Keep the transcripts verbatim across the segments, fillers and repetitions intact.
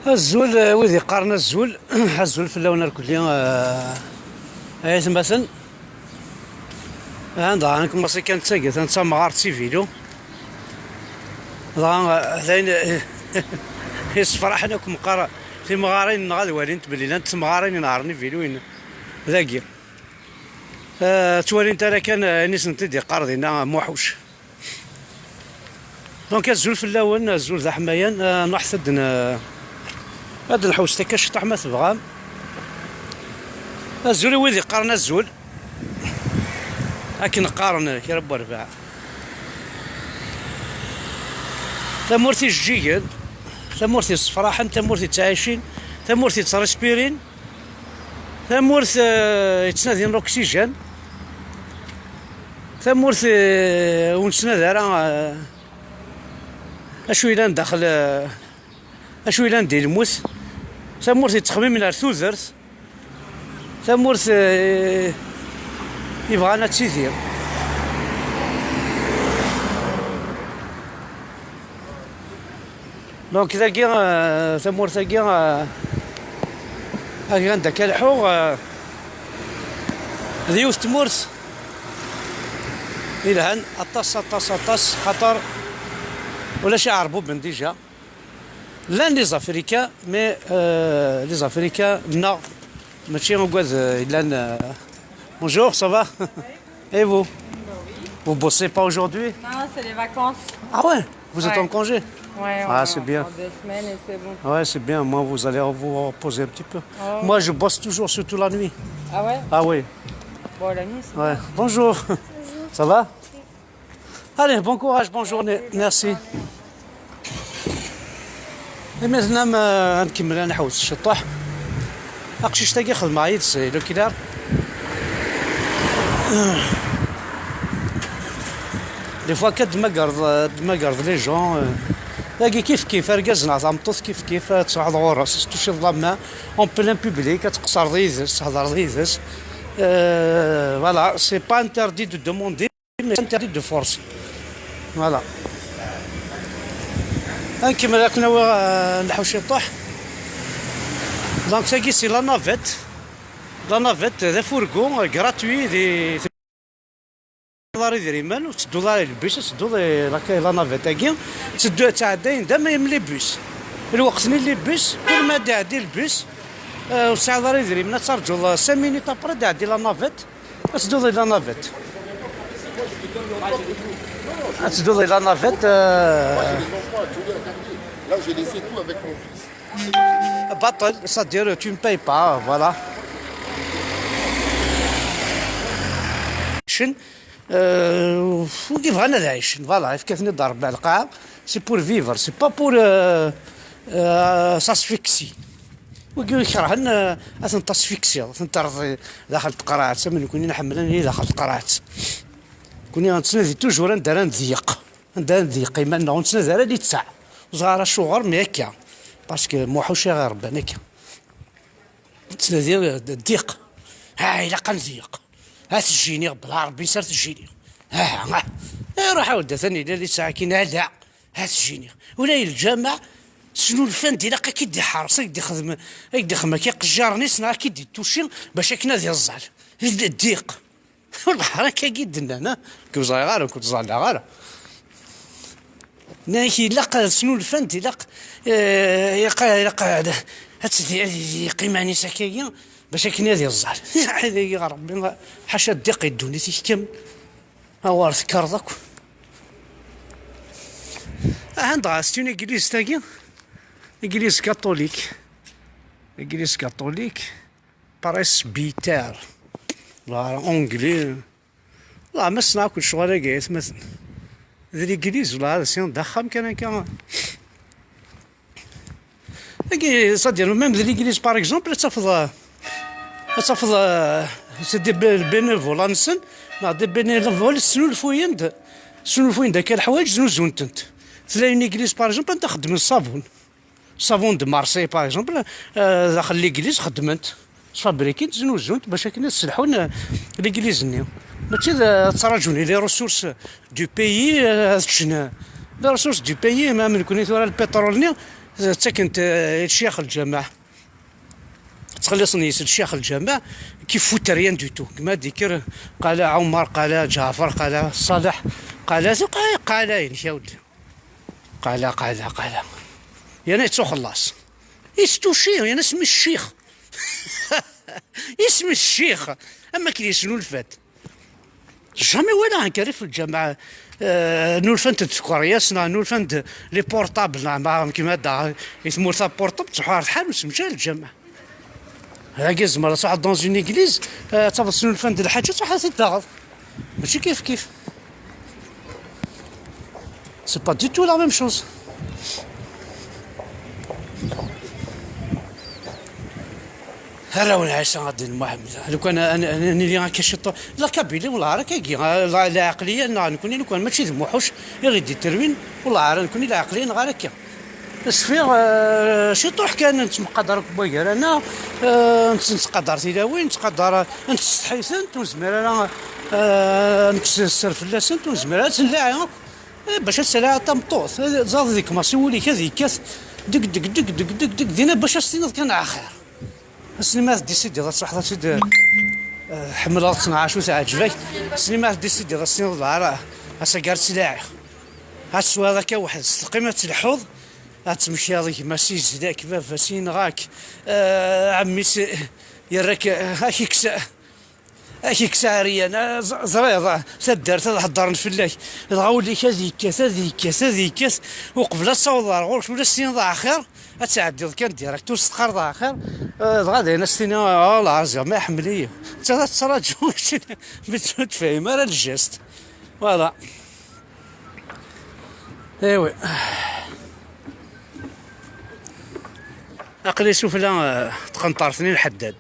Azul, eh, wid yeqqaren azul, azul fell-awen irkelli, eh, ay atmaten. Anda nkumaṣi kan d taggata n tamɣart s ibilu. Dɣa, eh, d ayen, eh, yessefraḥen akk meqqar timɣarin-nneɣ ad walint belli llant temɣarin inehhren ibiluyen dagi. Eh, ttwalint ara kan, eh, ayen i sent-id-yeqqar dinna Muḥuc. Donc, azul fell-awen, azul d aḥmayan. Eh, nruḥet ad n-, ad nḥewwes takka ciṭuḥ ma tebɣam. Azul i wid yeqqaren azul. Akken qqaren kra n werbaɛ. Tamurt ijeǧǧigen, tamurt yessefraḥen, tamurt yettɛicin, tamurt yettrespirin. Tamurt, eh, yettnadin l'oxygène. Tamurt, eh, ur nettnadi ara, eh, acu yellan daxel, eh, acu yellan di lmut. Tamurt yettxemmimen ar tudert. Tamurt, eh, yebɣan ad tidir. Donc, dagi, euh, tamurt-agi, euh, agi anda akka lḥuɣ, euh, d yiwet tmurt yelhan aṭas, aṭas, aṭas, xaṭer ulac iɛerbuben déjà. Llan les Africains, mais, euh, les Africains, non. Mačči ugad, euh, yellan, euh, bonjour, ça va? Et vous? Vous bossez pas aujourd'hui? Non, c'est les vacances. Ah ouais? Vous êtes en congé? Ouais, on Ah, c'est bien. En deux semaines et c'est bon. Ouais, c'est bien. Moi, vous allez vous reposer un petit peu. Oh. Moi, je bosse toujours, surtout la nuit. Ah ouais? Ah oui. Bon, la nuit, c'est Ouais. Bien. Bonjour. Ça va? Allez, bon courage, bonne journée. Merci. Imi tennam, euh, ad nkemmel ad nḥewwes ciṭuḥ. Taqcict-agi xedmeɣ yid-s, il est quelle heure? Des fois, kad tmagreḍ, euh, tmagreḍ les gens, euh, dagi kif kif, argaz neɣ tameṭṭut kif kif, ad truḥeḍ ɣur-s, ad tuciḍ la main, en plein public, ad tqeṣṣreḍ yid-s, ad thedreḍ yid-s. Euh, voilà, c'est pas interdit de demander. Mais interdit de force. Voilà. Ad nkemmel ad ken-awiɣ, euh, nleḥḥu ciṭuḥ. Donc, tagi, c'est la navette. La navette, d afurgu, euh, gratuit, di, tedduḍ ara idrimen, ur tettedduḍ ara i lbus, ad tedduḍ i la, la navette-agi, teddu, ttɛeddayen dama yem les bus. Lweqt-nni les bus, kul ma d-iɛeddi lbus, euh, ur tesɛiḍ ara idrimen, ad terǧuḍ, euh, cinq minutes après, d-iɛeddi la navette. Ad tedduḍ i la navette. Ad tedduḍ i la navette, euh. Là, j'ai laissé tout avec mon fils. Baṭel, c'est-à-dire, tu ne payes pas, voilà. Cen, euh, wigi bɣan ad ɛicen, voilà, yefka-ten-id Rebbi lqaɛa, c'est pour vivre, c'est pas pour, euh, euh, s'asphyxier. Wigi ur ikerhen, eh, ad ten-tasfiksiḍ, ad ten-terreḍ daxel n teqraɛt, am nekni nḥemmel ad nili daxel n teqraɛt. Nekni nettnadi toujours anda ara nḍeyyeq, anda ara nḍeyyeq iman-nneɣ, ur nettnadi ara littseɛ. Ur ẓriɣ ara acuɣer, mais akka. Parce que Muḥuc i ɣ-irebban akka. Nettnadi, eh, d-, ḍḍiq. Ah, ilaq ad nḍeyyeq. Ad t-jjiniɣ, bla Rebbi s ar t-jjiniɣ. Ah, ah. Eh, ruḥ a wedda, tan yella littseɛ akin, ala. Ha tjiniɣ. Ula i lǧameɛ, snulfan-d ilaq ad k-id-iḥres, ad k-d-ixdem, ad k-d-ixdem akka iqejjaren-is, neɣ ad k-id-ittuci, bac akken ad iẓẓal. D ddiq. Wellah, akka i d-nnan, ha? Ur ẓriɣ ara, ur ẓalleɣ ara. Nnan-ak ilaq, snulfan-d, ilaq, eh, ilaq, ilaq ad, ad tdi-, ad idiq iman-is akkagi, bac akken ad iẓẓal. Ḥaca dagi ɣer Rebbi, ḥaca ddiq i ddunit, i kemm. Awer tekkreḍ akk. Aha, dɣa, c'est une église tagi. Église catholique. Église catholique. Presbytère. Voilà, anglais. Voilà, ma ssneɣ akk lecɣal-agi, ay atmaten. D l'église, voilà, c'est d axxam kan akka. Agi, c'est-à-dire, même de l'église, par exemple, ad tafeḍ, ad tafeḍ, euh, c'est des bé-, bénévoles, nsen, neɣ des bénévoles, snulfuyen-d, snulfuyen-d akka leḥwayeǧ, znuzun-tent. Tella une église, par exemple, anda xeddmen ṣṣabun. Ṣṣabun de Marseille, par exemple, euh, daxel l'église xeddmen-t. Sfabrikin, znuzunt bac akken ad sselḥun, eh, l'église-nni. Mačči d, eh, ttraǧun i les ressources du pays, eh, ad ččen, eh, les ressources du pays, ma am nekni tura lpiṭrul-nni, Ttaken-t, eh, ccix lǧameɛ. Ttxelliṣen yes-s ccix lǧameɛ, qui fout rien du tout. Gma d-yekker, qala Ɛumar, qala Ǧaɛfar, qala Ṣaleḥ, qala, qala, qala, inek a wldi. Qala, qala, qala. Yerna yettuxellaṣ. Istuci, yerna isem-is ccix. Isem-is ccix. Am akken yesnulfa-d. Jamais walaɣ-t akka fi lǧameɛ, eh, nulfan-t-id tkeryas, neɣ nulfan-t-id les portables, neɣ ma kima da, i tmurt-a portable, tṛuḥ ɣer tḥanut, mačči ɣer lǧameɛ. Dagi tzemreḍ ad tṛuḥeḍ dans une église, eh, ad tafeḍ snulfan-d lḥaǧa, tṛuḥeḍ ad t-id-taɣeḍ. Mačči kif kif. C'est pas du tout la même chose. Arraw n Ɛisa ad d-nmuḥemmed. Lukan ad, ad, ad nili akka ciṭuḥ. La Kabylie, wellah ar akkagi. La, la ɛeqliya-nneɣ nekkni, lukan mačči d Muḥuc i ɣ-id-iterwin, wellah ar nekkni la ɛeqliya-nneɣ ar akka. Sfiɣ, eh, ciṭuḥ kan, nettmqadar akk wagar-aneɣ, eh, nett-, nettqadar tilawin, nettqadar, nettsetḥi-tent, ur nezmir ara, eh, nekkes sser fell-asent, ur nezmir ara ad tt-nlaɛi akk. Eh, bac ad tt-tlaɛiḍ tameṭṭut, eh, ẓer di kmaṣi wul-ik ad yekkat deg, deg, deg, deg, deg, deg, dinna bac ad s-tiniḍ kan axir. Asmi ma tdisidiḍ ad truḥeḍ ad tt-id, eh, tḥemmleḍ-tt neɣ acu teɛǧeb-ak, asmi ma tdisidiḍ ad s-tiniḍ d ara, ass-agi ara tt-laɛiɣ. Ad teswiḍ akka weḥd-s, teqqim ad tleḥḥuḍ, ad tmekyaḍ gma-s yezla-k, baba-s yenɣa-k, eh, ɛemmi-s yerra-k, eh, ad k-ikkes, ad k-ikkes ɛeryan, eh, ẓ-, ẓriḍ, eh, taddart ad heddren fell-ak, dɣa ul-ik ad yekkat, ad yekkat, ad yekkat, uqbel ad tawḍeḍ ar ɣur-k, ula s-tiniḍ axir, ad tɛeddiḍ kan direct, ur s-teqqareḍ axir, eh, dɣa dayen ad s-tini, oh, la, ziɣ ma iḥemmel-iyi. Netta ad tettraǧu, ur tefhim ara le geste. Voilà. Eh oui. Aql-i sufella, eh, tqenṭert-nni n lḥeddad.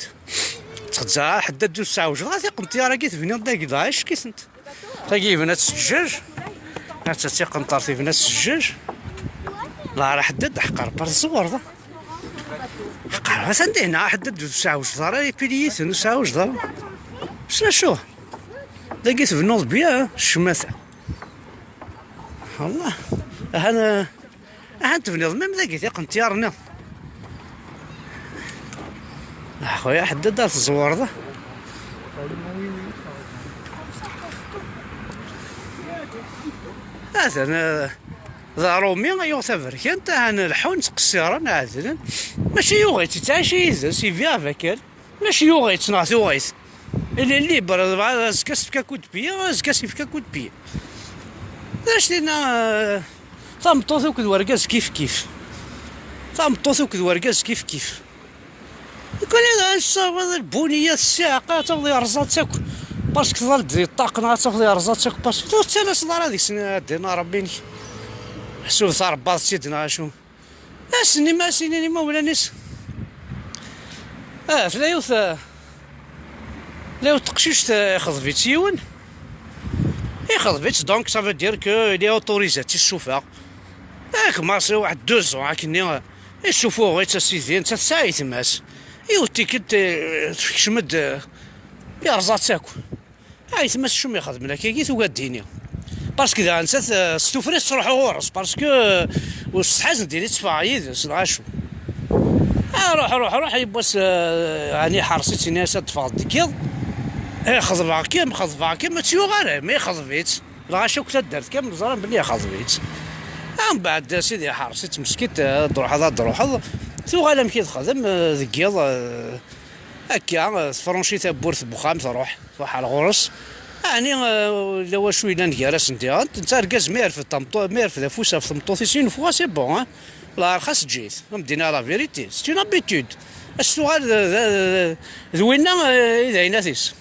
Txezzer ḥeddad ur tesɛewjed, ɣer tiqenṭyar-agi tebniḍ dagi, dɣa icek-itent. Tagi yebna-tt s ǧǧaǧ. Atta d tiqenṭert yebna-tt s ǧǧaǧ. Lɛar ḥeddad, ḥqer, par tẓewreḍ. Ḥqer, atan dihna ḥeddad ur tesɛewjed ara, ipili-yiten ur tesɛewjed ara. S acu? Dagi tebnuḍ bien, ccmata. Wallah. Ahan, ahan tebniḍ même dagi tiqenṭyar-nni. Ah, xuya, ḥeddad ar tẓewreḍ. Atan, eh, d aṛumi, yuɣ taberkant, ahan leḥḥun, ttqessiṛen, ɛedlen. Mačči yuɣ-itt, yettɛici yid-s, il vit avec elle. Ulac yuɣ-itt neɣ tuɣ-it. Il est libre, dɣa azekka as-tefka coup de pied, azekka as-yefka coup de pied. D acu tinna, eh, tameṭṭut akked wergaz kif kif. Tameṭṭut akked wergaz kif kif. Nekkni d acu tessaweḍ lbuniya ssiɛqa, ad tafeḍ yerẓa-tt akk. Parce que tḍall-d di ṭṭaq, neɣ ad tafeḍ yerẓa-tt akk, parce que ur ttalaseḍ ara deg-sen, a ddin a Ṛebbi-inek. Ḥsub tṛebbaḍ-tt-id neɣ acu? Ass-nni ma as-inin imawlan-is. Ah, tella yiwet, ah, tella yiwet teqcict, ah, ixḍeb-itt yiwen. Ixḍeb-itt, donc ça veut dire que il est autorisé ad tt-issufeɣ. Ah, commencé واحد deux ans akkenni, ah, issufuɣ-itt a sidi, netta tesɛa ayetma-s. Yiwet tikkelt, ah, tfekcem-d, ah, yerẓa-tt akk. Ayetma-s acu mi xedmen akkagi, tugi ad d-tini. Parce que daɣen s, s tufra i tettruḥu ɣur-s, parce que, euh, ur tsetḥa ad d-tini tteffɣeɣ yid-s, neɣ acu. Ah, ruḥ, ruḥ, ruḥ, yiwwas, euh, ɛni ḥers-itt, ini-as ad d-teffɣeḍ deg yiḍ. Eh, xeḍbeɣ-kem, xeḍbeɣ-kem, ad tt-yuɣ ara, mi xeḍb-itt. Lɣaci akk taddart kamel ẓran belli ixeḍb-itt. Ah, mbeɛd, sidi, ḥers-itt meskint, ad d-truḥeḍ, ad d-truḥeḍ. Tuɣal amek i texdem, euh, deg yiḍ, euh, Akka, eh, tefrunci tawwurt n wexxam, truḥ, truḥ ar ɣur-s. Ɛni, eh, la wacu yellan gar-asen diɣen? Netta argaz mi yerfed tameṭṭu-, mi yerfed afus ɣef tmeṭṭut-is, yunef-as, c'est bon, hein? La, rxas eǧǧ-it. Ad m-d-iniɣ la vérité. C'est une habitude. Ad s-tuɣal d, d, d, d winna, eh, i d aynat-is.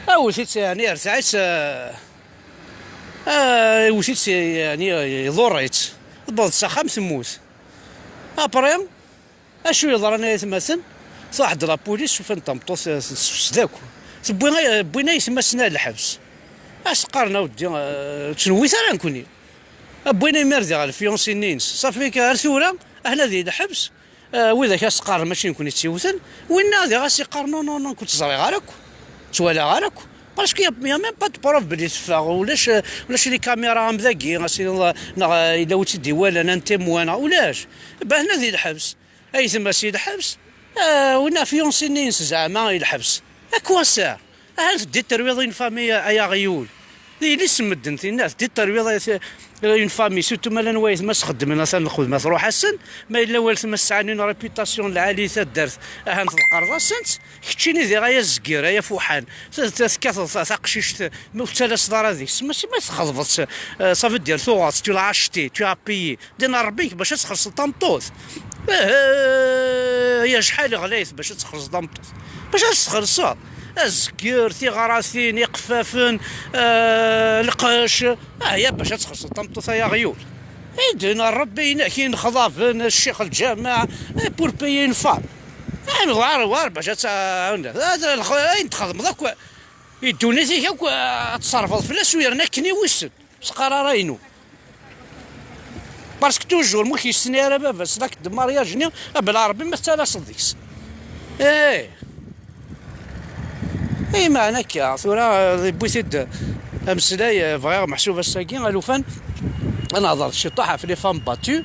Awet-itt, yeɛni, yertaɛ-itt, eh, eh, iwet-itt, yeɛni, iḍurr-itt. Tewweḍ s axxam, temmut. Après, Acu yeḍran ay atmaten? Truḥ-d la police, ufan tameṭṭut, eh, tessefsed akk. Tewwi ay-, wwin ayetma-s ar lḥebs. As-qqaren, a weddi, eh, ur ttnewwit ara nekni. Wwin imir diɣ le fiancé-nni-ines. Safi, ar tura, ahna di lḥebs, eh, widak as-qqaren mačči nekni i tt-iwten. Winna diɣ as-iqqar, non, non, non, ur tt-ẓriɣ ara akk. Ur tt-walaɣ ara akk. Parce qu'il y a, il y a même pas de preuve belli teffeɣ, ulac, ulac les caméras am dagi, as-iniḍ, neɣ yella wi tt-id-iwalan, un témoin, neɣ ulac. Bahna di lḥebs. Aytma si lḥebs, ah, win afiansi-nni-ines zeɛma i lḥebs. À quoi sert? Ahat d-terwiḍ une famille ay aɣyul. D yelli-s n medden tinna, d-terwiḍ une famille, surtout ma llan waytma s-xeddmen atan lxedma truḥ-asen, ma yella weltma sɛan une réputation lɛali taddart, ahat tḍeqqreḍ-asent, keččini diɣ ay azgir, ay afuḥan, t-, t-, tekkateḍ ta-, taqcict, ma ur tettalaseḍ ara deg-s, mačči ma txeḍbeḍ-tt, euh, ça veut dire tuɣeḍ-tt, tu l'as acheté, tu as payé, ddin n Rebbi bac ad txellṣeḍ tameṭṭut. Eh, ya acḥal ɣlayet bac ad txellṣeḍ tameṭṭut. Bac ad txellṣeḍ. Azger, tiɣratin, iqeffafen, eh, lqecc. Ah, ya bac ad txellṣeḍ tameṭṭut ay aɣyul. I ddin n Rebbi inek inexḍaben, ccix lǧameɛ, eh, pour payer une femme. Ah, war, war bac ad tɛawneḍ. Hada lx-, ayen txedmeḍ akk, i ddunit-ik akk, eh, ad tṣerfeḍ fell-as u yerna akken i wissen. Ur s-qqar ara inu. Parce que toujours, mu k-yessni ara baba-s, la d mariage-nni, abla Rebbi ma tettalaseḍ deg-s. Eh. Eh, meɛna akka, tura, eh, yewwi-t-id ameslay, eh, bɣiɣ meḥsub ass-agi, alufan, ad nehḍer ciṭuḥ ɣef les femmes battues,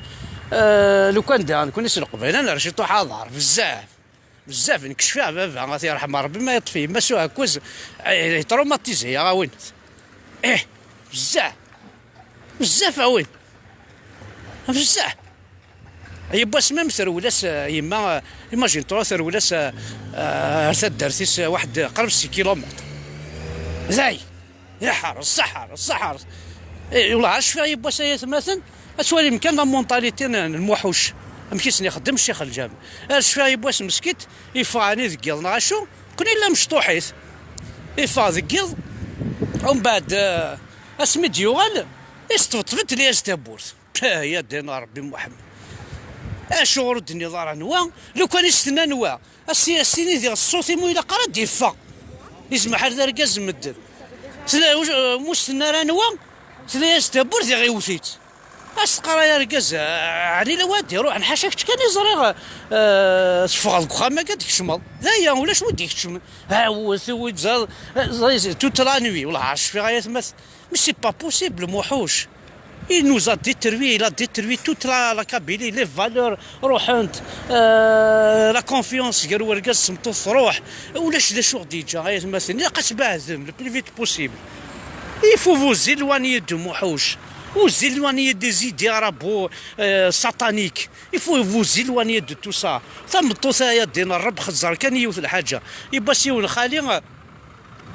eh, lukan daɣen nekni s Leqbayel, ad nerr ciṭuḥ aḍar, bezzaf. Bezzaf, nekk cfiɣ baba, ad t-yerḥem Rebbi, ma yeṭṭef yemma s uɛekkaz, eh, yetraumatise-iyi, a win. Eh, bezzaf. Bezzaf, a win. Bezzaf. Yiwwas même terwel-as, eh, yemma, eh, imagine-toi, terwel-as, eh, eh, ar taddart-is, eh, waḥed, eh, qrib six kilomètres. Day. Iḥres, ḥres, ḥres. Eh, wala cfiɣ yiwwas ay atmaten, ad twalim kan la mentalité n, n lmuḥuc. Amek i sen-ixeddem ccix lǧam. Ar cfiɣ yiwwas meskit, yeffeɣ ɛni deg yiḍ neɣ acu, kun illa mecṭuḥit. Yeffeɣ deg yiḍ, umbeɛd, eh, asmi d-yuɣal, isṭebṭeb-d li-as tawwurt. Pah, ya ddin Rebbi Muḥemmed. Acuɣer ur d-tenniḍ ara anwa? Lukan i s-tenna anwa, a s-, a s-tini diɣ ṣṣut-im ur ilaq ara d-iffeɣ. Yezmeḥ ar d argaz n medden. Tella, ur s-tenna ara anwa, tella-yas tawwurt diɣ iwet-itt. A s-teqqar ay argaz, ɛni la wa d-iruḥen, ḥaca kečč kan i ẓriɣ, eh, teffɣeḍ deg uxxam-agi ad d-tkecmeḍ. D aya, ulac wi d-ikecmen. Ɛawed, wi d-, ẓ-, ẓ-, toute la nuit, wala ɛerf cfiɣ ay atmaten. Mais c'est pas possible, Muḥuc. Il nous a détruit, il a détruit toute la, la Kabylie, les valeurs ruḥent, euh, la confiance gar wergaz d tmeṭṭut truḥ, ulac d acu ɣ-d-yeǧǧa ay atmaten, ilaq ad tbeɛdem le plus vite possible. Il faut vous éloigner de Muḥuc, vous éloigner des idées arabo, euh, sataniques, il faut vous éloigner de tout ça. Tameṭṭut-a ya ddin Ṛebb xezzer kan yiwet lḥaǧa, yiwwas yiwen xali,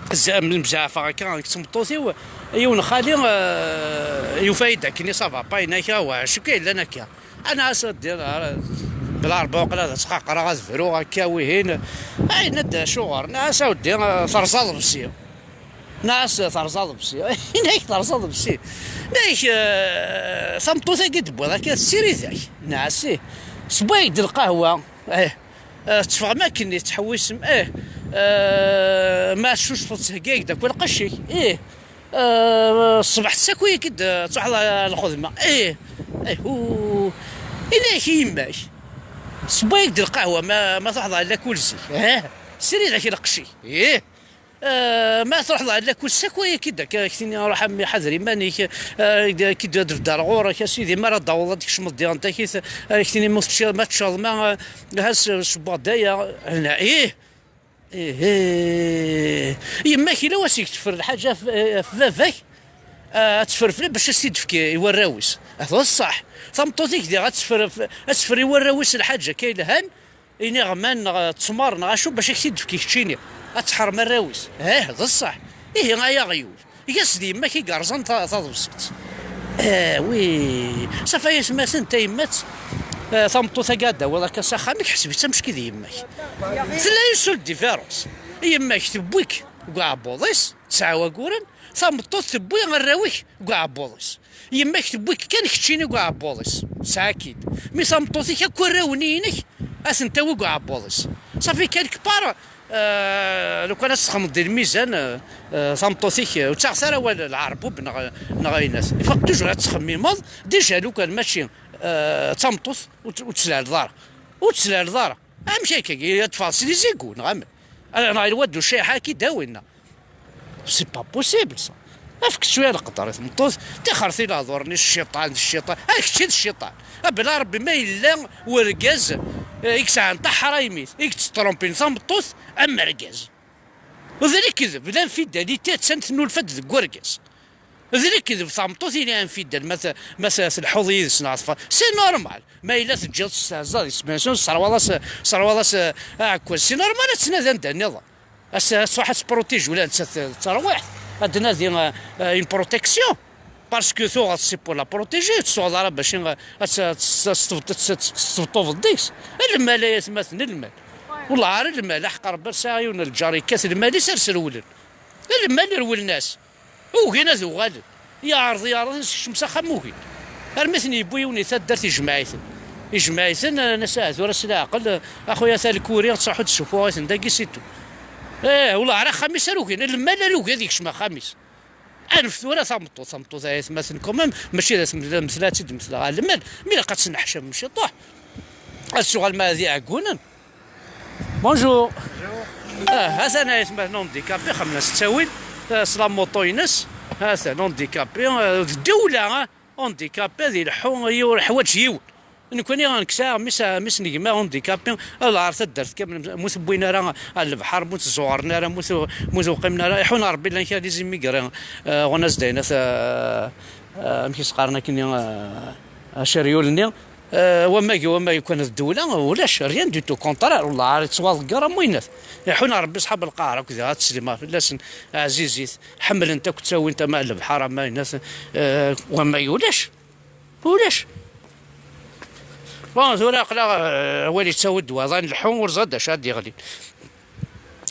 Z-, mzeɛfeɣ akka deg tmeṭṭut-iw, yiwen xali, eh, yufa-yi-d akken i ça va pas, yenna-k, "Awa, acu akka yellan akka?" Ana as-, bla Ṛebbi, waqila ad ttqaqreɣ ad bruɣ akka, wihin. Ay, yenna-d, "Acuɣer?" Nniɣ-as, "A weddi, eh, terẓaḍ bsi." Nniɣ-as, "Terẓaḍ bsi." Yenna-k, "Terẓaḍ bsi." Nniɣ-ak, eh, "Tameṭṭut-agi d-tewwiḍ akka, tessirid-ak." Nniɣ-as, "Ih." Sewwa-yak-d lqahwa. Eh. Eh, tetteffɣem akken i tettḥewwisem, eh, eh, ma tcucfeḍ thegga-yak-d akk lqecc-ik, ih, eh, ṣṣbeḥ tessaki-yak-d, eh, ad truḥeḍ ɣer lxedma, ih, ih, hu, ini-ak i yemma-k, sewwa-yak-d lqahwa ma, ma truḥeḍ ɣer lakul zik, eh, ssirid-ak lqecc-ik, ih. Eh, ma truḥeḍ ɣer lakul, ssaki-yak-d akka, ak-tini, "Ruḥ a mmi, ḥader iman-ik, eh, ki-d ad beddeɣ ɣur-k, a sidi, mi ara d-taweḍ ad d-tkecmeḍ diɣen takit, eh, ak-tini, ma ur teččiḍ, ma teččeḍ, ma, eh, ha s-, sewweɣ-d aya." Ih, ih, ih. Yemma-k yella wass i teffer lḥaǧa ɣef, eh, ɣef baba-k, eh, ad teffer fell-i bac ad s-t-id-tefk i warraw-is. Ah, d ṣṣeḥ. Tameṭṭut-ik diɣ ad teffer, ad teffer i warraw-is lḥaǧa akka yelhan, iniɣman neɣ ttmer neɣ acu bac ak-t-id-tefk i keččini, ad teḥrem arraw-is. Eh, d ṣṣeḥ. Ihi ay aɣyul, eg-as d yemma-k i yerẓan ta-, taḍebsit. Eh, wi, safa yatmaten, tayemmat, eh, tameṭṭut-agi ad d-tawiḍ akka s axxam-ik, ḥseb-itt am kečč d yemma-k. Tella une seule différence. Yemma-k tewwi-k deg uɛebbuḍ-is, tesɛa waguren, tameṭṭut tewwi arraw-ik deg uɛebbuḍ-is. Yemma-k tewwi-k kan keččini deg uɛebbuḍ-is, tesɛa-k-id. Mi tameṭṭut-ik akk arraw-nni-inek ad ten-tawi deg uɛebbuḍ-is. Safi quelque part, euh, lukan ad txedmeḍ di lmizan, euh, euh, tameṭṭut-ik, euh, ur ttaɣet ara awal lɛerbub neɣ, neɣ ayen-at. Ifaq toujours ad txemmimeḍ, déjà lukan mačči, euh, d tameṭṭut ur tt-, ur tt-tlaɛleḍ ara. Ur tt-tlaɛleḍ ara. Amek akka? Ad teffɣeḍ s les égouts, neɣ amek? Neɣ lwad ucayḥa ad k-id-awin. C'est pas possible ça. Efk cwiya leqder i tmeṭṭut, tixret i lehdur-nni, cciṭan d cciṭan, a kečč i d cciṭan. A bla Rebbi, ma yella urgaz, eh, i yesɛan taḥraymi, i yetttrompin tameṭṭut am urgaz. D lekdeb, l'infidélité attan tennulfa-d deg urgaz. D lekdeb, tameṭṭut ili infidèle, ma t-, ma t-, telḥuḍ yid-s neɣ tfa-, c'est normal. Ma yella teǧǧiḍ-tt testehzaḍ yes-s, bien sûr, tesserwaḍ-as, tesserwaḍ-as, eh, aɛekkaz, c'est normal ad tnadi anda nniḍen. Ass-a, ad truḥ ad tprotiji ula d nettat d tarwiḥt, ad d-nadi, eh, eh, une protection. Parce que tuɣeḍ c'est pour la protéger, ur tettuɣeḍ ara bac, eh, ad tt-, ad tt-, ad tt-, ad tt-, ad tt-, ad tt-, tbeṭṭubeḍ deg-s. Lmal ay atmaten, lmal. Wellah ar lmal, aḥeqq Rebbi, ar sɛiɣ yiwen n lǧar yekkat lmal-is, ar srewlen. Lmal irewlen-as. Ugin ad uɣalen. Yeɛreḍ, yeɛreḍ, ad sekcem s axxam, ugin. Armi ten-yewwi yiwen i taddart, ijmeɛ-iten. Ijmeɛ-iten, eh, nna-s, ah, tura s leɛqel, eh, a xuya, ta lkuri, ad truḥ ad tessufuɣ-iten dagi, c'est tout. Eh, wellah, ar axxam-is ar ugin, lmal ar ugi ad yekcem axxam-is. Anef tura tameṭṭut, tameṭṭut ay atmaten quand même, mačči d asmel-, msel ad tt-id-msleɣ ɣer lmal, mi ilaq ad tenneḥcam ciṭuḥ. Ad tuɣal ma d iɛeggunen. Bonjour. Ah, atan ay atmaten handicapé, xemla s ttawil, eh, s la moto-ines. Atan handicapé, eh, d ddewla, eh, handicapé ad ileḥḥu, i ur ḥwaǧ yiwen. Nekkni, nekk sɛiɣ mmi-s, mmi-s n gma handicapé, ad ɣer taddart kamel, mu tewwin ara ɣer lebḥer, mu tzuɣren ara, mu tu-, mu tuqimen ara. Iḥun Rebbi llan kra d izimigri, eh, ɣunaz dayen, eh, eh, amek i s-qqaren akkenni, eh, aceryul-nni. Eh, wamag, wamag kan d ddewla, ulac, rien du tout, contraire, wellah, ar yettwaḍegger am winat. Iḥun Rebbi ṣṣḥab lqahra akked ad teslima fell-asen, ɛzizit, ḥemmlent akk ttawint ama lebḥer, ama inat, eh, wamag ulac, ulac. Bon, tura aql-aɣ, eh, awal yettawi-d waḍan, lḥu, ur ẓad acu ad d-yeɣlin.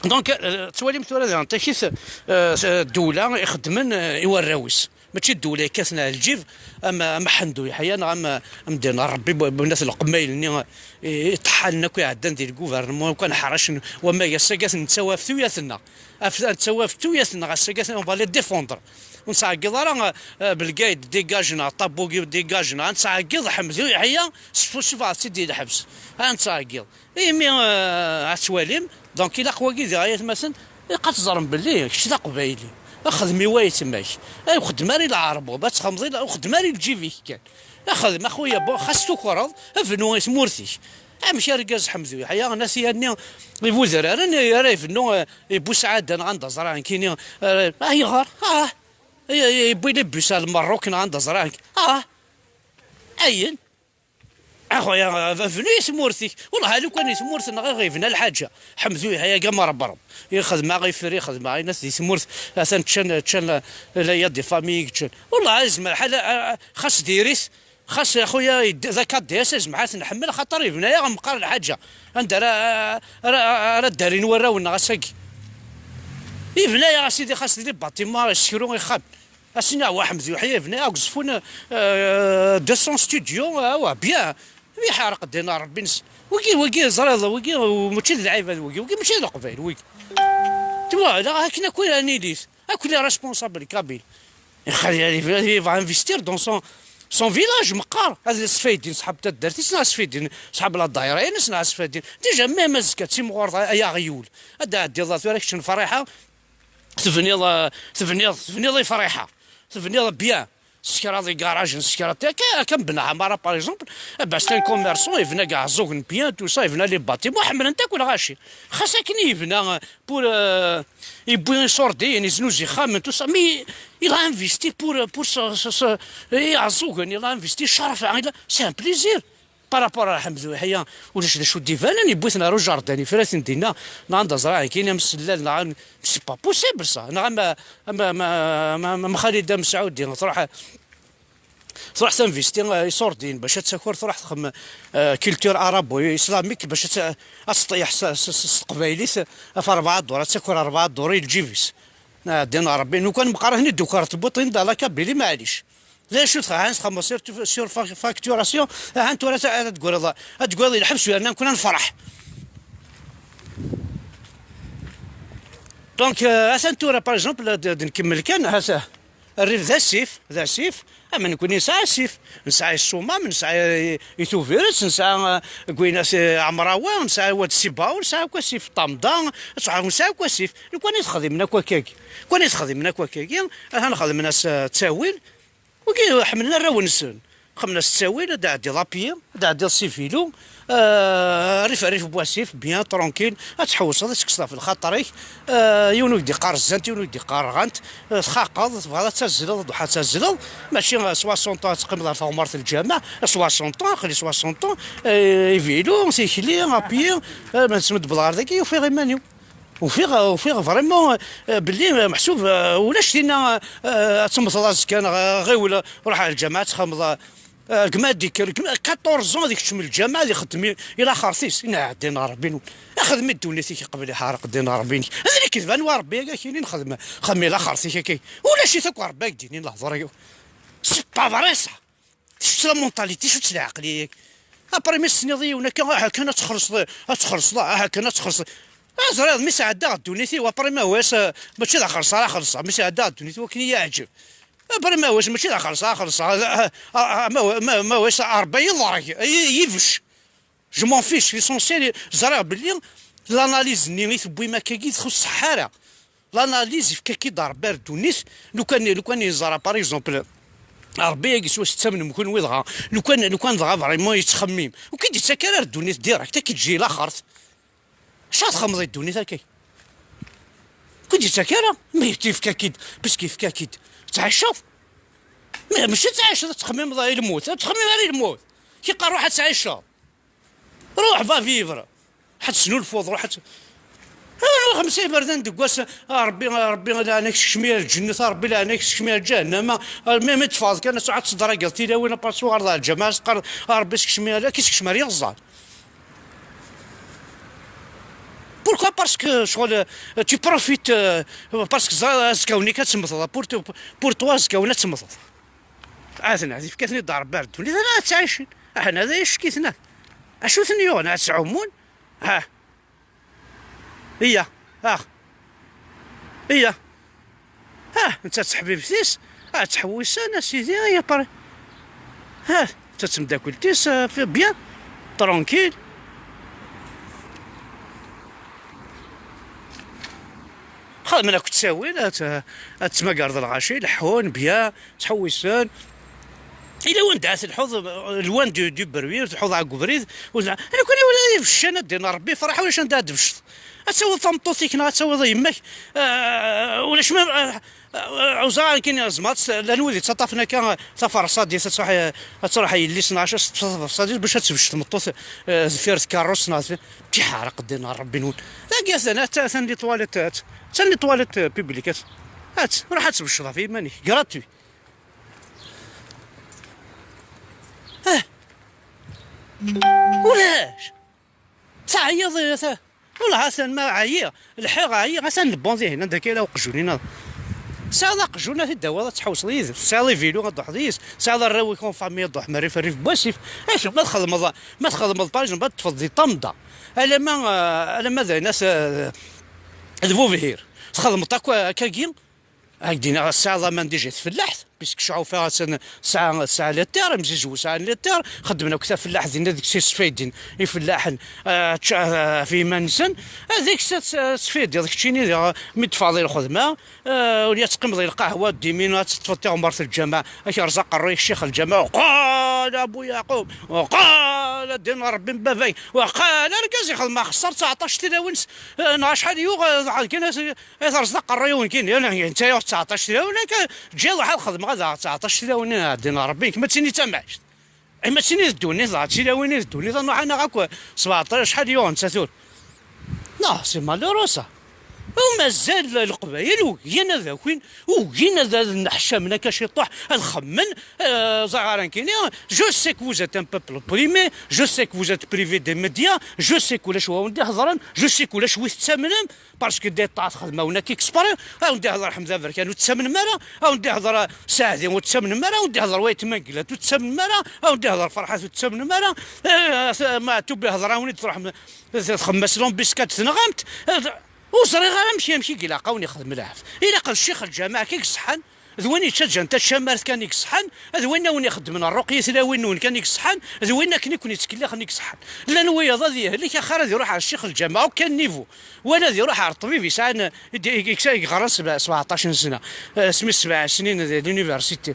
Donc, eh, tettwalim tura daɣen takit, eh, ddewla ixeddmen, eh, i warraw-is. Mačči ddewla yekkaten ar lǧib, am, am Ḥend u Yeḥya neɣ am, am Dina Rebbi, bu-, bunat leqmayel-nni, eh, iṭeḥḥalen akk iɛeddan di lgouvernement, akk neḥracen, wamag ass-agi ad ten-nettawi ɣef tuyat-nneɣ. Af-, ad nettawi ɣef tuyat-nneɣ ass-agi, on va les défendre. Ur nettɛeggiḍ ara, eh, Belgayd dégage-neɣ, Ṭabugi dégage-neɣ, ad nettɛeggiḍ Ḥmed u Yeḥya, sef-, sefɣet-t-id di lḥebs. Ad nettɛeggiḍ. Imi, eh, ad twalim, donc ilaq wagi diɣ ay atmaten, ilaq ad teẓrem belli kečč d aqbayli. Xdem i wayetma-k. Ay, ur xeddem ara i lɛerbub, ad txedmeḍ i la-, ur xeddem ara i lǧib-ik kan. Xdem a xuya, bon, xas tukreḍ, bnu i tmurt-ik. Amek argaz Ḥmed u Yeḥya, nna-t yanni, i wudraren, ara ibennu, eh, i Busɛada neɣ anda ẓriɣ nekkini, eh, ayɣer? Ah! I, i, yewwi les bus ar Lmerruk neɣ anda ẓriɣ nekk. Ah! Ayen? A xuya, bnu i tmurt-ik. Wellah, lukan i tmurt-nneɣ i ɣ-yebna lḥaǧa. Ḥmed u Yeḥya-agi am Rebṛeb. Ixdem-aɣ ifri, ixdem-aɣ inat di tmurt. Atan ččan, ččan la, la, il y a des familles i yeččan. Wellah, yezmer lḥal, a, a, xas diri-t, xas a xuya, yed-, d akka D S, yezmer ad t-nḥemmel, axaṭer yebna-yaɣ meqqar lḥaǧa. Anda ara, ara, ara ddarin warraw-nneɣ ass-agi? Yebna-yaɣ, a sidi, xas d les bâtiments, isekru, ixxamen. Ass-nni, ah, Ḥmed u Yeḥya yebna aɣezfun, euh, deux cents studios, ah, wa, bien. Mi ḥerq ddin Rebbi-nsen. Wigi, wigi, ẓriḍ, wigi, mačči d lɛibad, wigi, wigi, mačči d Leqbayel, wigi. Tu vois, la, akken akk ara nilit, akk les responsables kabyles. Il va investir dans son, son village, meqqar. Ad sfaydin ṣḥab taddart-is, neɣ sfaydin ṣḥab la daïra-ines, neɣ sfaydin. Déjà, même azekka, d timɣur, ay aɣyul. Ad d-ɛeddiḍ, tura kečč n Friḥa, tebniḍ, eh, tebniḍ, tebniḍ i Friḥa. Tebniḍ bien. Sekraḍ igarajen, sekraḍ akka, akka n Ben Ɛmara, par exemple, eh ben, c'est un commerçant, yebna deg Ɛeẓẓugen bien, tout ça, yebna les bâtiments, ḥemmlen-t akk lɣaci. Xas akken i yebna, eh, pour, eh, yewwi iṣurdiyen, yeznuzu ixxamen, tout ça, mais il a investi pour, pour ce, ce, ce, Iɛeẓẓugen, il a investi, Cerfa, il a, c'est un plaisir. Par rapport à Ḥmed u Yeḥya, ulac d acu d-ibanen, yewwi-ten ɣer uǧerdan, yefra-ten dinna, neɣ anda ẓriɣ, nekkini am Sellal, neɣ am, c'est pas possible ça, neɣ am, am, am, am, am Xalida Mesɛudi, truḥ, truḥ tinvesti, eh, iṣurdiyen, bac ad taker, truḥ txem, eh, culture arabo-islamique, bac ad ta-, ad teṭṭeyyḥ s, s, s, s teqbaylit, ɣef rebɛa ddura, ad taker rebɛa ddura i lǧib-is. Ɛeddi n Rebbi, lukan meqqar ad ten-id-tuker tewwiḍ-ten-id à la Kabylie, maɛlic. D acu txaɛen txemmeṣ sur, sur fa-, facturation, ahan tura ta-, ad d-tegriḍ, ad d-tegriḍ i lḥebs yerna nekkni ad nefreḥ. Donc, euh, atan tura, par exemple, ad d-nkemmel kan, ata. Rrif d asif, d asif. Ama nekkni nesɛa asif, nesɛa Issumam, nesɛa i, i Tubiret, nesɛa, eh, Gwinat, eh, Ɛemrawa, nesɛa Wad Sibaw, nesɛa akk asif, Ṭamḍa, Ṣuḥa, nesɛa akk asif. Lukan i t-xedmen akk akkagi, lukan i t-xedmen akk akkagi, atan xedmen-as, eh, ttawil. Wigi ḥemmlen arraw-nsen. Xedmen-as ttawil, ad d-ɛeddiḍ à pied, ad d-ɛeddiḍ s ivilu, euh, rrif rrif n wasif, bien, tranquille, ad tḥewseḍ, ad tekkseḍ ɣef lxaṭer-ik, euh, yiwen ur k-d-iqqar zzant, yiwen ur k-d-iqqar rɣant, euh, txaqeḍ, tebɣiḍ ad tazzleḍ, ḍuḥa ad tazzleḍ, mačči, euh, soixante ans ad teqqimeḍ ɣer teɣmert n lǧameɛ, soixante ans, aql-i soixante ans, euh, ivilu, tikli, à pied, euh, ma tesmedbeḍ ɣer dagi, ufiɣ iman-iw. Ufiɣ, ufiɣ vraiment, euh, belli, euh, meḥsub, euh, ulac tinna, euh, ad temmteḍ azekka, neɣ, euh, ɣiwel, ruḥ ɣer lǧameɛ, ad txedmeḍ, euh, gma ad d-ikker, gma, quatorze ans ad ikeččem lǧameɛ, ad ixeddem i, i laxert-is. Inna, ddin Ṛebbi-nwen. Xdem i ddunit-ik qbel iḥerq ddin Ṛebbi-nnek. D lekdeb, anwa Ṛebbi-agi akkin i nxedm, xdem i laxert-ik akka. Ulac-it akk Ṛebbi-agi d-inin lehdur-agi. C'est pas vrai ça. Tečč la mentalité, tečč leɛqel-ik. Après mi s-tenniḍ i yiwen akka, aha kan ad txellṣeḍ, ad txellṣeḍ, aha kan ad txellṣeḍ. Ah, ẓriɣ, mi sɛeddaɣ ddunit-iw, après ma wis, eh, mačči d axelṣ ara xellṣeɣ, mi sɛeddaɣ ddunit-iw akken i yi-yeɛǧeb. Après ma wis, mačči d axelṣ ara xellṣeɣ, ah, ah, ah, ma wa-, ma, ma wis, Ṛebbi yeḍreg, yi-, yibec. Je m'en fiche, l'essentiel, ẓriɣ belli l'analyse-nni i tewwim akkagi txuṣṣ ṣṣeḥḥa ara. L'analyse yefka-k-id Ṛebbi ar ddunit, lukan, lukan yeẓra, par exemple, Ṛebbi-agi s wacu tettamnem kenwi dɣa, lukan, lukan dɣa vraiment yettxemmim, ur k-id-yettak ara ar ddunit direct, ad k-iǧǧi i laxert. Acu ara txedmeḍ i ddunit akka? Ur k-id-yettak ara, ma yefka-k-id, parce que yefka-k-id, ttɛiceḍ. Ma mačči ttɛiceḍ, ad txemmimeḍ i lmut, ad txemmim ara i lmut. K-iqqar ruḥ ad tɛiceḍ. Ruḥ, va vivre. Ruḥ ad tesnulfuḍ, ruḥ ad t-, ah, xemsa iberdan deg wass, ah, Ṛebbi, ah, Ṛebbi, leɛna-k sekcem-iyi ar lǧennet, a Ṛebbi, leɛna-k sekcem-iyi ar lǧahennama, ah, mi, mi teffɣeḍ kan, ad tedṛagiḍ tilawin, après tuɣaleḍ ɣer lǧameɛ, ad teqqareḍ, a Ṛebbi, sekcem-iyi, ad k-isekcem ar yiɣẓer. Pourquoi? Parce que, ccɣel, euh, tu profites, euh, parce que ẓriɣ azekka-nni ad temmteḍ, pour, pour toi, azekka-nni ad temmteḍ. Aten-a, yefka-ten-id Ṛebbi ar ddunit, ad ttɛicin. Aḥna d ayeck-iten, ah. Acu ten-yuɣen, ad sɛummun? Ah. Iya, ah. Iya. Ah, netta d teḥbibt-is, ah, ttḥewwisen, a sidi, iya, pare. Ah, netta d temdakelt-is, ah, bien, tranquille. Xedmen akk ttawil, ad, ad tmagareḍ lɣaci, leḥḥun, bien, ttḥewwisen. Yella wanda ara telḥuḍ, loin du, du bruit, telḥuḍ ɣer ubrid, ur telḥa-, nekkni ula d ibeccan ad d-inin Ṛebbi yefreḥ, ulac anda ad tbecceḍ. Ad tawiḍ tameṭṭut-ik neɣ ad tawiḍ yemma-k, ah, ulac ma, ah, ah, ur ẓriɣ ara kan tzemreḍ, llan wid yettaṭṭafen akka taferṣadit, ad truḥ, ad truḥ yelli-s neɣ acu, ad teṭṭef taferṣadit bac ad tebcec tmeṭṭut, ah, deffir tkeṛṛust neɣ deffir, tiḥerq ddin n Ṛebbi-nwen. Dagi atan, atan, atan les toilettes, atan les toilettes publiques, atan, ruḥ ad tbecceḍ ɣef yiman-ik, gratuit. Ah. Ulac. Teɛyiḍ, ta-, والله atan ma ɛyiɣ, lḥiɣ ɛyiɣ, atan lebon dihin, anda kayla uqjun-ina. Tesɛiḍ aqjun, ad t-id-tawiḍ, ad tḥewseḍ yid-s. Tesɛiḍ ivilu, ad d-truḥeḍ yid-s. Tesɛiḍ arraw-ik en famille, ad d-truḥem rrif, rrif n wasif. Acu, ma txedmeḍ, ma txedmeḍ, par exemple, ad teṭṭfeḍ di ṭamḍa. Alamma, euh, alamma d ayen as, euh, d bubhir. Txedmeḍ akk akkagi, Ad k-d-iniɣ, tesɛiḍ aman déjà i tfellaḥt, puisque Cɛufa atan tesɛa, tesɛa les terres, imzizwe sɛan les terres, xeddmen akk tafellaḥt dinna deg-s i sfaydin ifellaḥen, ah, čča-, ah, ɣef yiman-nsen. Ah, deg-s ad s-, ad tesfaydiḍ keččini diɣ, mi d-teffɣeḍ i lxedma, ah, ur ad teqqimeḍ i lqahwa, dimi ad teṭṭfeḍ tiɣmert n lǧameɛ, ad k-yerẓ aqerruy ccix n lǧameɛ, وقال أبو يعقوب، وقال ddin n Ṛebbi n baba-k، وقال argaz ixdem axeṣṣar tseɛṭac tilawin s-, ah, neɣ acḥal yuɣ, ah, dɣa kan ad, Eh, terẓeḍ aqerruy-iw nekkini, netta yuɣ tseɛṭac tilawin, akka ǧǧiɣ ruḥ ad xedmeɣ ad aɣeɣ tseɛṭac tilawin, ad d-iniɣ Ṛebbi, nekk ma d tin i d tamact. Eh, ma d tin i d ddunit, dɣa d tilawin i d ddunit, ad nruḥ ad naɣ akk sbeɛṭac, acḥal yuɣ netta tura. Non, c'est malheureux ça. U mazal Leqbayel ugin ad akin, ugin ad, ad nneḥcamen akka ciṭuḥ, ad xemmen, eh, ẓer ara nekkini, je sais que vous êtes un peuple opprimé, je sais que vous êtes privé des médias, je sais que ulac wa wen-d-iheḍren, je sais que ulac wi tettamnem, Parce que des tas xedmen-awen-d exprès, a wen-d-ihḍer Ḥmed Aberkan ur tettamnem ara, a wen-d-ihḍer Saɛdi ur tettamnem ara, a wen-d-ihḍer Wayt Mangellat ur tettamnem ara, a wen-d-ihḍer Ferḥat ur tettamnem ara, eh, Maɛtub ihḍer-awen-d truḥem txemmem-as l'embuscade tenɣam-t, eh, ur ẓriɣ ara amek, amek i ilaq a wen-ixdem lɛebd. Ilaq d ccix lǧameɛ kan iṣeḥḥan, D win yettaǧǧan tacamart kan i yeṣḥan, d win awen ixeddmen rruqya i tlawin-nwen kan i yeṣḥan, d win akken i ken-yettkellixen i yeṣḥan. Llan wiyaḍ ad yehlek, axir ad iruḥ ar ccix lǧameɛ, aucun niveau. Wala ad iruḥ ar ṭṭbib yesɛan, i d-, i, i, i yeɣran sba-, sebɛeṭṭac n sna, eh, asmi sebɛa snin di l'université.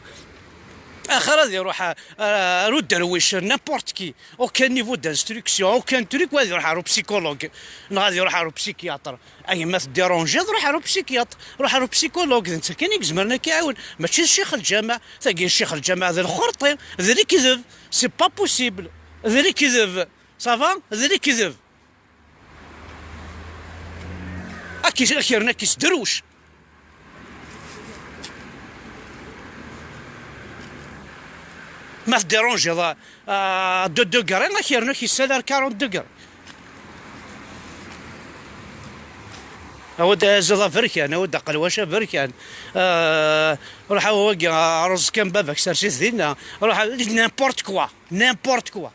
Axir ad iruḥ, eh, ar uderwic, n'importe qui. Aucun niveau d'instruction, aucun truc, wa ad iruḥ ar upsychologue, neɣ ad iruḥ ar upsychiatre. A gma tdiranjiḍ, ruḥ ar upsychiatre, ruḥ ar upsychologue, d netta kan i izemren ad k-iɛawen, mačči d ccix lǧameɛ. Tagi ccix lǧameɛ d lxerṭi, d lekdeb, c'est pas possible, d lekdeb, ça va, d lekdeb. Ad k-, ad k-yernu ad k-isderwec. Ma tdiranjiḍ, ah, deux degrés, ad k-yernu ad k-isali ar quarante degrés. Awi-d aziḍ aberkan, awi-d aqelwac aberkan. Ah, ruḥ awi wagi, ah, rreẓ kan baba-k, sers-it dinna. Ruḥ, n'importe quoi, n'importe quoi.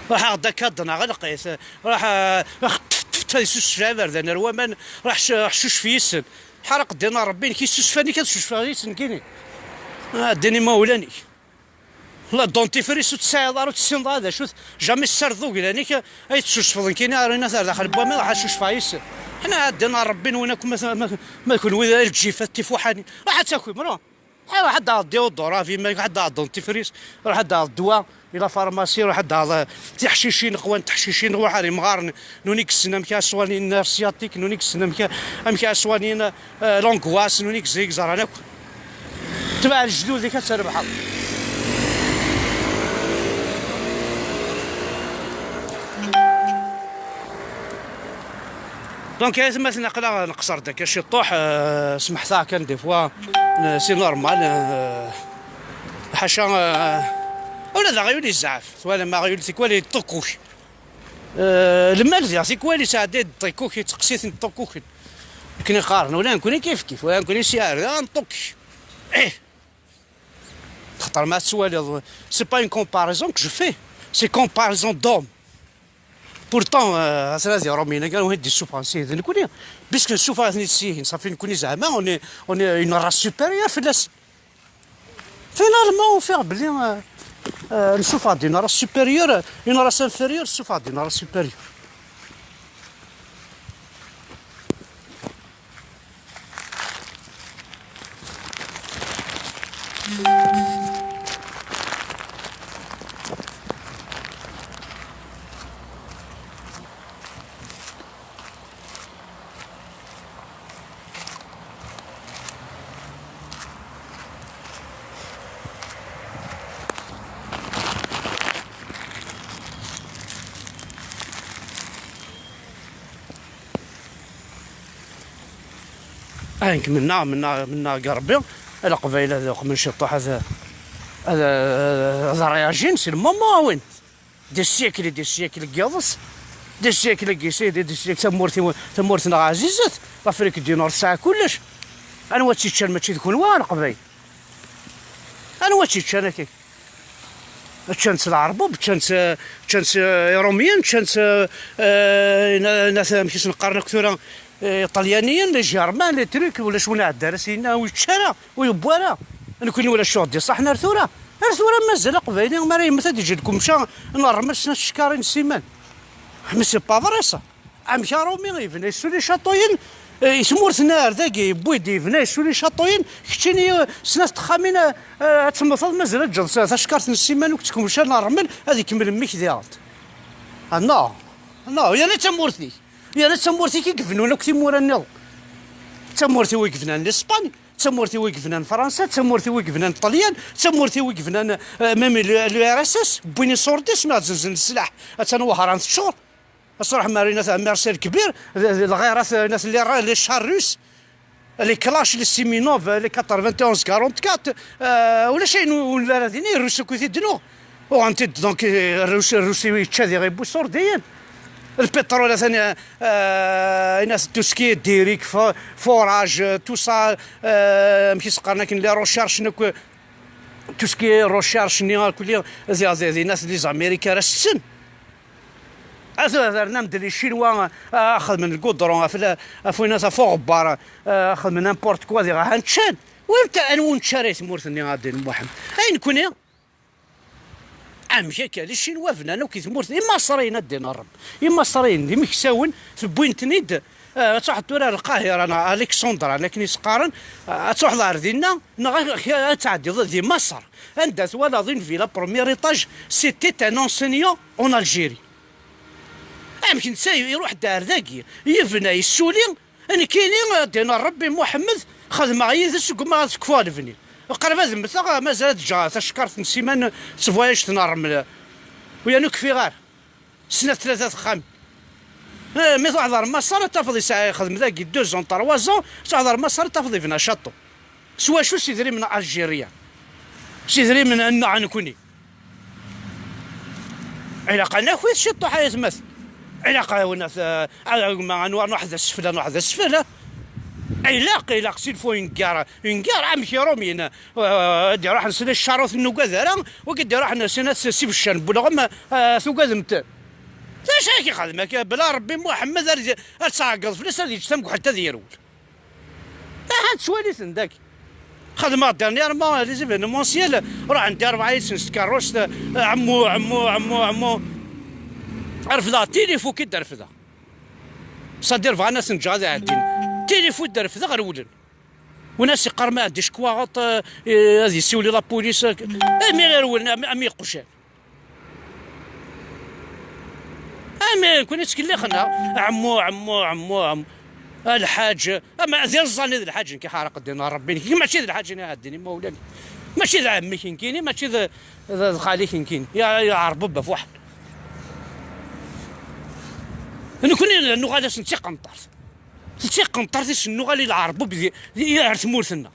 Ruḥ aɣ-d akad neɣ ɣelq-it. Ruḥ, ah, xṭef, xṭef, xṭef, ad yessusef iberdan ar waman. Ruḥ, ruḥ cucef yis-sen. Ḥraq ddin n Ṛebbi, nekk yessusef anik ad cucfeɣ yis-sen kini. Ah, ddin imawlan-ik. La dentifrice ur tesɛiḍ ara, ur tessineḍ ara d acu-t. Jamais tessardeḍ uglan-ik, ay tessusfeḍ nekkini, ar inat ar daxel n waman, ruḥ ad cucfeɣ yis-sen. Ḥna ddin n Ṛebbi-nwen akk, ma, ma, ma d kunwi d lǧifat tifuḥanin. Ruḥ ad takim, ruḥ. Ruḥ ad d-taɣeḍ déodorant, a gma, ruḥ ad d-taɣeḍ dentifrice, ruḥ ad d-taɣeḍ ddwa, i la pharmacie, ruḥ ad d-taɣeḍ, eh, tiḥcicin, qwan tiḥcicin, ruḥ ar imɣaren, nuni i yessen amek ara swanyin nerf sciatique, nuni i yessen amek, amek ara swanyin, eh, l'angoisse, nuni i yeẓ-, i yeẓran akk. Tbeɛ lejdud-ik ad trebḥeḍ. Donc, ay atmaten, aql-aɣ neqṣer-d akka ciṭuḥ, euh, smeḥtaɣ kan des fois, euh, c'est normal, euh, ḥaca, euh, ula d aɣyul yezɛef, twalam aɣyul tikwal yeṭṭukkuk. Euh, lmal diɣ tikwal yesɛedda yeṭṭukkuk, yeṭṭukkuk, akken i qqaren, ula nekkni kif kif, ula nekkni si ar da neṭṭukkuk. Ih! Xaṭer ma tettwaliḍ, c'est pas une comparaison que je fais, c'est comparaison d'homme. Pourtant, euh, atan ad iṛumyen, agi wid d-issufɣen seg d nekkni, puisque nessufeɣ-iten-id syihin, safi nekkni zeɛma, on est, on est une race supérieure fell-asen. Finalement, ufiɣ belli, euh, euh, nessufeɣ-d une race supérieure, une race inférieure, nessufeɣ-d une race supérieure. Ah, nekk mennaɣ, mennaɣ, mennaɣ deg Rebbi, Leqbayel ad uqmen ciṭuḥ, ad, ad, ad réagin, c'est le moment, a win. Des siècles et des siècles n yiḍes, des siècles n yisidi, des siècles, tamurt-iw, tamurt-nneɣ ɛzizet, l'Afrique du Nord tesɛa kullec. Anwa tt-iččan, mačči d kunwi, a Leqbayel? Anwa tt-iččan akka? Ččan-tt Leɛrabub, ččan-tt, ččan-tt Iṛumyen, ččan-tt, eh, na-, na-, amek i sen-qqaren akk tura, eh, Iṭalyaniyen, les Germains, les trucs, ulac win iɛedda ara s-yenna ur yečči ara, ur yewwi ara. Nekkni ulac ur d-iṣaḥen ar tura. Ar tura mazal Aqbayli, mi ara yemmet ad d-iǧǧ deg umca n ṛṛmel snat tcekkaṛin n ssiman. Mais c'est pas vrai ça. Amek Aṛumi yebna yessuli caṭuyen, eh, i tmurt n ar dagi yewwi-d yebna yessuli caṭuyen, keččini, eh, snat texxamin, eh, eh, ad temmteḍ mazal ad ǧǧeḍ s-, tacekkart n ssiman akked tkemca n ṛṛmel ad ikemmel mmi-k diɣen. Ah non, non, yerna d tamurt-ik, yerna d tamurt-ik i yebnun akk timura nniḍen. D tamurt-iw i yebnan Lispany, d tamurt-iw i yebnan Fransa, d tamurt-iw i yebnan Ṭṭelyan, d tamurt-iw i yebnan, eh, même le, l'U R S S, wwin iṣurd-is mi ɣ-d-zzenzen leslaḥ, attan Wehran teččur. Ad truḥem ar inat Mersa Lkbir, d, d lɣirat, inat les ra-, les chars russes, les Kalach, les Semenov, les quatre-vingt-onze quarante-quatre, euh, ulac ayen ur, ur nelli ara din, Rrus akk i t-id-nuɣ. Uɣen-t-id, donc, euh, Rrus, Rrus yečča diɣ yewwi iṣurdiyen. Lpiṭrul atan, euh, inat tout ce qui est diri, fo-, forage, euh, tout ça, euh, amek i s-qqaren akken, les recherches, nekk, tout ce qui est recherche-nni akk, diɣ, diɣ, inat les Américains ara s-tten. Ata rnan-d les Chinois, ah, xedmen lgudron ɣef la-, ɣef winna ɣef uɣebbar, ah, xedmen n'importe quoi diɣ ahan ččan. Wanta anwa nečča ara i tmurt-nni a Din Muḥend? Ay nekkni? Amek akka? Les Chinois bnan akk i tmurt, Imaṣriyen a ddin Ṛebbi. Imaṣriyen d imeksawen, tewwin-ten-id, ah, ad truḥeḍ tura ar Lqahira neɣ Alexandra, akken i s-qqaren, ah, ad truḥeḍ ar dinna, neɣ ad, ad tɛeddiḍ di Maṣer. Anda twalaḍ une villa premier étage, c'était un enseignant en Algérie. Amek netta iruḥ-d ar dagi, yebna, yessuli, nekkini, a ddin Ṛebbi Muḥemmed, xedmeɣ yid-s, ggummaɣ ad fkuɣ lebni. Qrib ad mmteɣ, mazal ad ǧǧeɣ tacekkart n ssiman s tebwayact n ṛṛeml. U yernu ur kfiɣ ara. Snat tlata texxamin. Eh, mi truḥeḍ ar Maṣer, ad tafeḍ yesɛa, yexdem dagi deux ans, trois ans, truḥeḍ ar Maṣer, ad tafeḍ yebna château. S wacu? S idrimen algérien. S idrimen nneɣ nekkni. Ilaq ad naki-t ciṭuḥ ay atmaten. Ilaq ad wen-, ad, ad, ad, ad nruḥ d asfel, ad nruḥ d asfel. Ilaq, ilaq, s'il faut une guerre, une guerre, amek Iṛumyen, euh, ad iruḥen s les charrutes ur nugad ara, wagi ad iruḥen s, s, s ibeccan n welɣem, euh, tugadem-ten. D acu ara k-ixdem akka? Bla Ṛebbi Muḥemmed ar, ar tɛeggeḍ fell-as, ad yeǧǧ tamekḥelt ad yerwel. Aha, nettwali-ten dagi. Xedmeɣ dernièrement les événementiels, ruḥen-d rebɛa yid-sen s tkeṛṛust, ɛemmu, ɛemmu, ɛemmu, ɛemmu. Refdeɣ tilifu i d-refdeɣ. C'est-à-dire bɣan ad ten-ǧǧeɣ ad ɛeddin. Tilifu i d-refdeɣ rewlen. Win as-iqqar ma ɛeddi ccekwaɣeṭ, eh, ad yessiwel i la police. Imir rewlen am, am iqjan. Ami, nekkni ttkellixen, ha? Ɛemmu, ɛemmu, ɛemmu, ɛemmu. A lḥaǧ, ama d iẓẓan i d lḥaǧ, nekk iḥerq ddin n Ṛebbi, nekk mačči d lḥaǧ-nni iɛeddin imawlan. Mačči d ɛemmi-k nekkini, mačči d, d, d xali-k nekkini. Ya, ya Ɛerbuba fuḥ. Nekkni nuɣal-asen d tiqenṭert. D tiqenṭert i sen-nuɣal i Lɛerbub di, di, ar tmurt-nneɣ.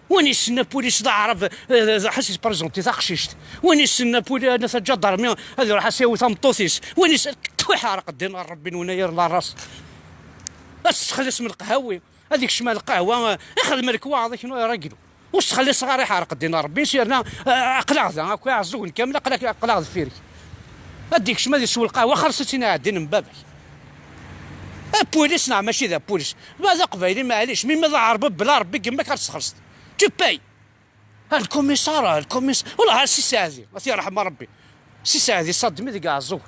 Win yessen apulis d aɛrab, eh, eh, ḥas yesprezenti taqcict. Win yessen apulis, eh, taǧadarmi, ad iruḥ ad s-yawi tameṭṭut-is. Win yessen, twiḥerq ddin n Ṛebbi n wennayer la ras. Ad tessexlisem lqehwi, ad ikcem ar lqahwa, eh, ixdem lekwaɣeḍ akken ur iṛaglu. Ur sexliseɣ ara, iḥerq ddin n Ṛebbi, yerna, eh, aql-aɣ da, akk iɛeẓẓugen kamel, aql-, aql-aɣ deffir-k. Ad d-ikcem ad isew lqahwa, xerṣ-itt i iɛeddin n baba-k. Apulis neɣ mačči d apulis? Ma d aqbayli, maɛlic, mi ma d aɛerbi, bla Ṛebbi, gma-k ar tessexleṣeḍ. Tu payes. Ah, lkumisar, ah, lkumis-, wala, ah, si Saɛdi, ad t-yerḥem Ṛebbi. Si Saɛdi ṣaddem i deg aɛeẓẓug.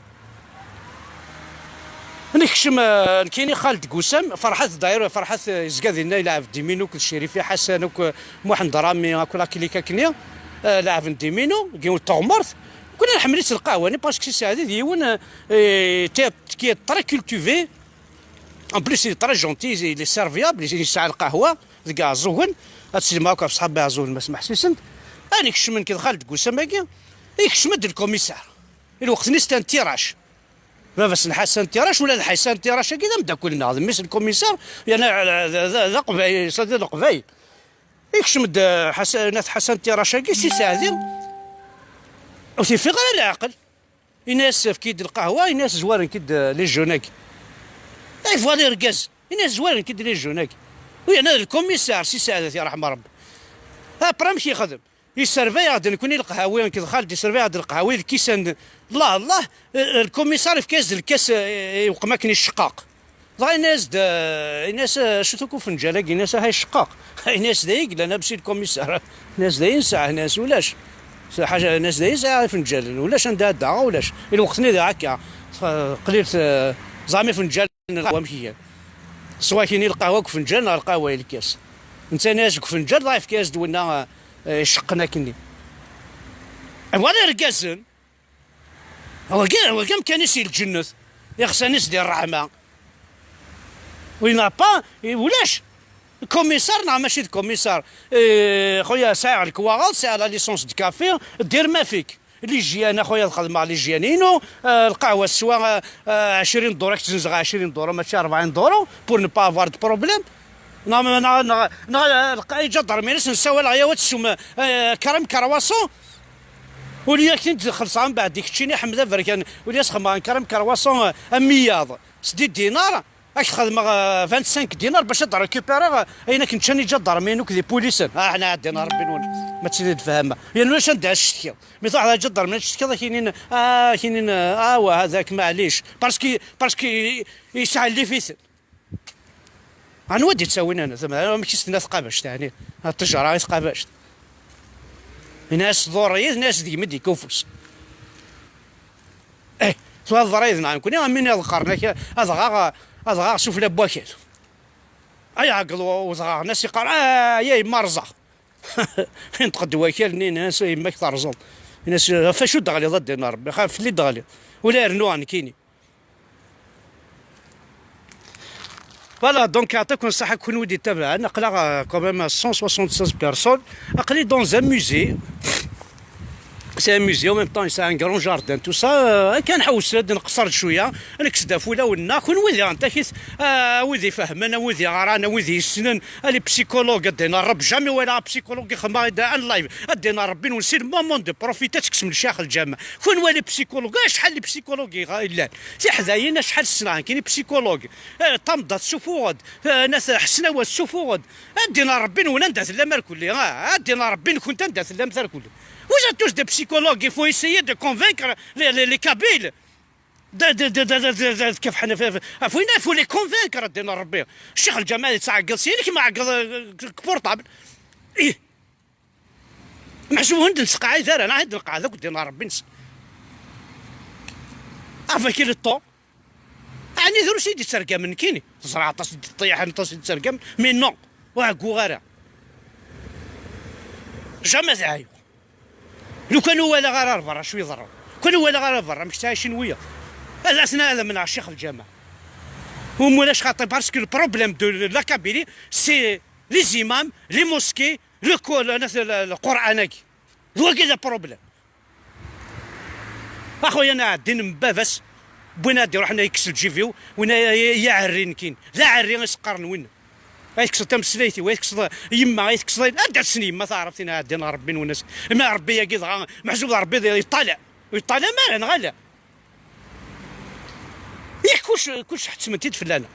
Nekcem, eh, nekkini Xaled Gusam, Ferḥat dayer, Ferḥat, eh, yezga dinna, yelɛeb diminu akked Cirifi Ḥasan, akk, eh, Muḥend Rami, akk la clique akkenni, eh, leɛben diminu, deg yiwet teɣmert. Kunni nḥemmel-itt lqahwa-nni, parce que si Saɛdi d yiwen, eh, eh, qui est très cultivé, en plus il est très gentil, il est serviable, yesɛa lqahwa. Deg Iɛeẓẓugen, ad teslim akk ɣef ṣṣḥab Iɛeẓẓugen, Mass Meḥsisent, ad nekcem nekk d Xaled deg usam-agi, ikcem-d lkumisar. I lweqt-nni c'était un Tirrac. Baba-s n Ḥasan Tirrac, ula d Ḥasan Tirrac-agi d ameddakel-nneɣ, d mmi-s n lkumisar, yerna d, d, d, d aqbayli, s-, d leqbayel. Ikcem-d, eh, Ḥasan, Nat Ḥasan Tirrac-agi, si Saɛdi, ur t-ifiq ara leɛqel. Ini-as, efk-iyi-d lqahwa, ini-as, zwaren-k-id, eh, les jeunes-agi. Ay, voilà irgazen. Ini-as, zwaren-k-id les jeunes-agi. U yerna d lkumisar, si Saɛdat, yerḥem Ṛebbi. Après, amek yexdem? Yesserva-yaɣ-d nekkni lqahwi, nekk d Xaled, yesserva-yaɣ-d lqahwi, d lkisan, Allah, Allah, eh, lkumisar yefka-as-d lkas, eh, i weqma akken icceqqaq. Dɣa yenna-as-d, eh, yenna-as, eh, "Acu-t akk ufenǧal-agi?" Yenna-as, "Aha, icqeq." Yenna-as, "D ay yellan, a bsi lkumisar." Yenna-as, "D ay nesɛa?" Yenna-as, "Ulac." Yenna-as, "D ay nesɛa ifenǧalen? Ulac anda ad d-aɣeɣ, ulac." I lweqt-nni d akka, qlilt, eh, ẓam ifenǧalen n lqahwa amek igan. Swa kini lqahwa deg ufenǧal neɣ lqahwa i lkas. Netta yenna-as deg ufenǧal, dɣa yefka-as-d winna, eh, iceqqen akkenni. Wala irgazen! Wagi, wagi amkan-is i lǧennet, iɣsan-is di ṛṛeḥma. Wi n'a pas, ulac. Kumisar neɣ mačči d kumisar? Eh, xuya, sɛiɣ lekwaɣeḍ, sɛiɣ la licence de café, dir ma fik. L'hygiène, a xuya, ad xedmeɣ l'hygiène-inu, eh, lqahwa teswa, eh, eh, ɛecrin duru, ad k-tt-zzenzeɣ ɛecrin duru, mačči rebɛin duru, pour ne pas avoir de problème. Neɣ, neɣ, neɣ, neɣ, eh, lqa-, iǧadarminis nessawaleɣ, yaw ad tessum, eh, crème croissant. Uli ak-ten-id-xellṣeɣ mbeɛd i keččini, ḥmed aberkan, uli as-xedmeɣ crème croissant, eh, am wiyaḍ, s dix dinars, Ad k-xedmeɣ, euh, vingt-cinq dinars bac ad d-récupéreɣ, euh, ayen akken ččan iǧadarmiyen akk d ipulisen. Ah, ḥna ɛeddan Rebbi-nwen. Ma ttili d-fehma. Yerna ulac anda ad tcetkiḍ. Mi truḥeḍ ɣer iǧadarmiyen ad tcetkiḍ, ad k-inin, ah, k-inin, ah, wah, hadaak, maɛlic. Parce que, parce que yesɛellif-iten. Anwa d-ittawin ana? Zama amek i s-tenna tqabact, ɛni? Ṭṭejra i tqabact. Ini-as tḍurr-iyi, ini-as deg-m i d-yekka ufus. Eh, tura teḍra yid-neɣ nekkni, am win iḍeqqren ak-, ad ɣaɣ, ad ɣaɣ sufella n wakal. Ay ɛeggeḍ u-, udɣaɣ, nas iqqar, ah, ya yemma rẓeɣ. Inṭeq-d wakal-nni, ini-as, a yemma-k terẓeḍ. Ini-as, ɣef acu d-teɣliḍ a ddin n Rebbi, xa fell-i d-teɣliḍ. Ula rnuɣ nekkini. Voilà, donc يعطيكم الصحة كون ودي تابعنا، نقلع quand même cent soixante-seize personnes. أقلي dans un musée. C'est un musée, en même temps c'est un grand jardin, tout ça. Euh, كان حوس نقصر شوية، نكسد فولا ونا كون ودي انت كيس. آه، ودي فهمنا، ودي غرانا، ودي يسنن. الي بسيكولوج دينا رب جامي ولا بسيكولوج خما ان لايف دينا ربي ونسي المومون دو بروفيتا تكسم الشيخ الجامع. كون والي بسيكولوج، شحال لي بسيكولوج الا تحذاين شحال السنة كاين بسيكولوج. آه، طمدة تسوفوغد، آه، ناس حسناوة تسوفوغد. الدين ربي نون عندها تلام كل، آه، الدين ربي نكون عندها تلام كل. Vous êtes tous des psychologues, il faut essayer de convaincre les, les, les Kabyles. De, de, de, de, de, de, de, كيف حنا في، في، عفوينا, il faut les convaincre الدين ربي. الشيخ الجمال يتعقل سيرك ما عقل، آه، portable. إيه. محسوب هند نسقع دار، أنا هند نقعد أكو الدين ربي نس. Avec le temps. يعني دروس يدي ترقم من كيني. تزرع طاس تطيح طاس ترقم. Mais non. وعقو غيره. Jamais ذا عيو. لو كانوا ولا غير برا شوي ضرر. كانوا ولا غير برا مش عايشين ويا. هذا أثناء هذا من الشيخ الجامع. ومولاش خاطر parce que le problème de la Kabylie, c'est les imams, les mosquées, le co-، le، le، le Coran. هو كذا problème. اخويا انا عدين من باباس، بوين هادي رحنا يكس الجيفيو، وين يا عرين كين ذا عري يسقرن وين؟ يكس تمسليتي ويكس يما يكس، ادرسني ما تعرفتين عدين ربي وناس. ما ربي يا قيد غا-، محسوب ربي يطالع، يطالع ما انا غالا. ياك كلش، كلش حتمتيد فلانا.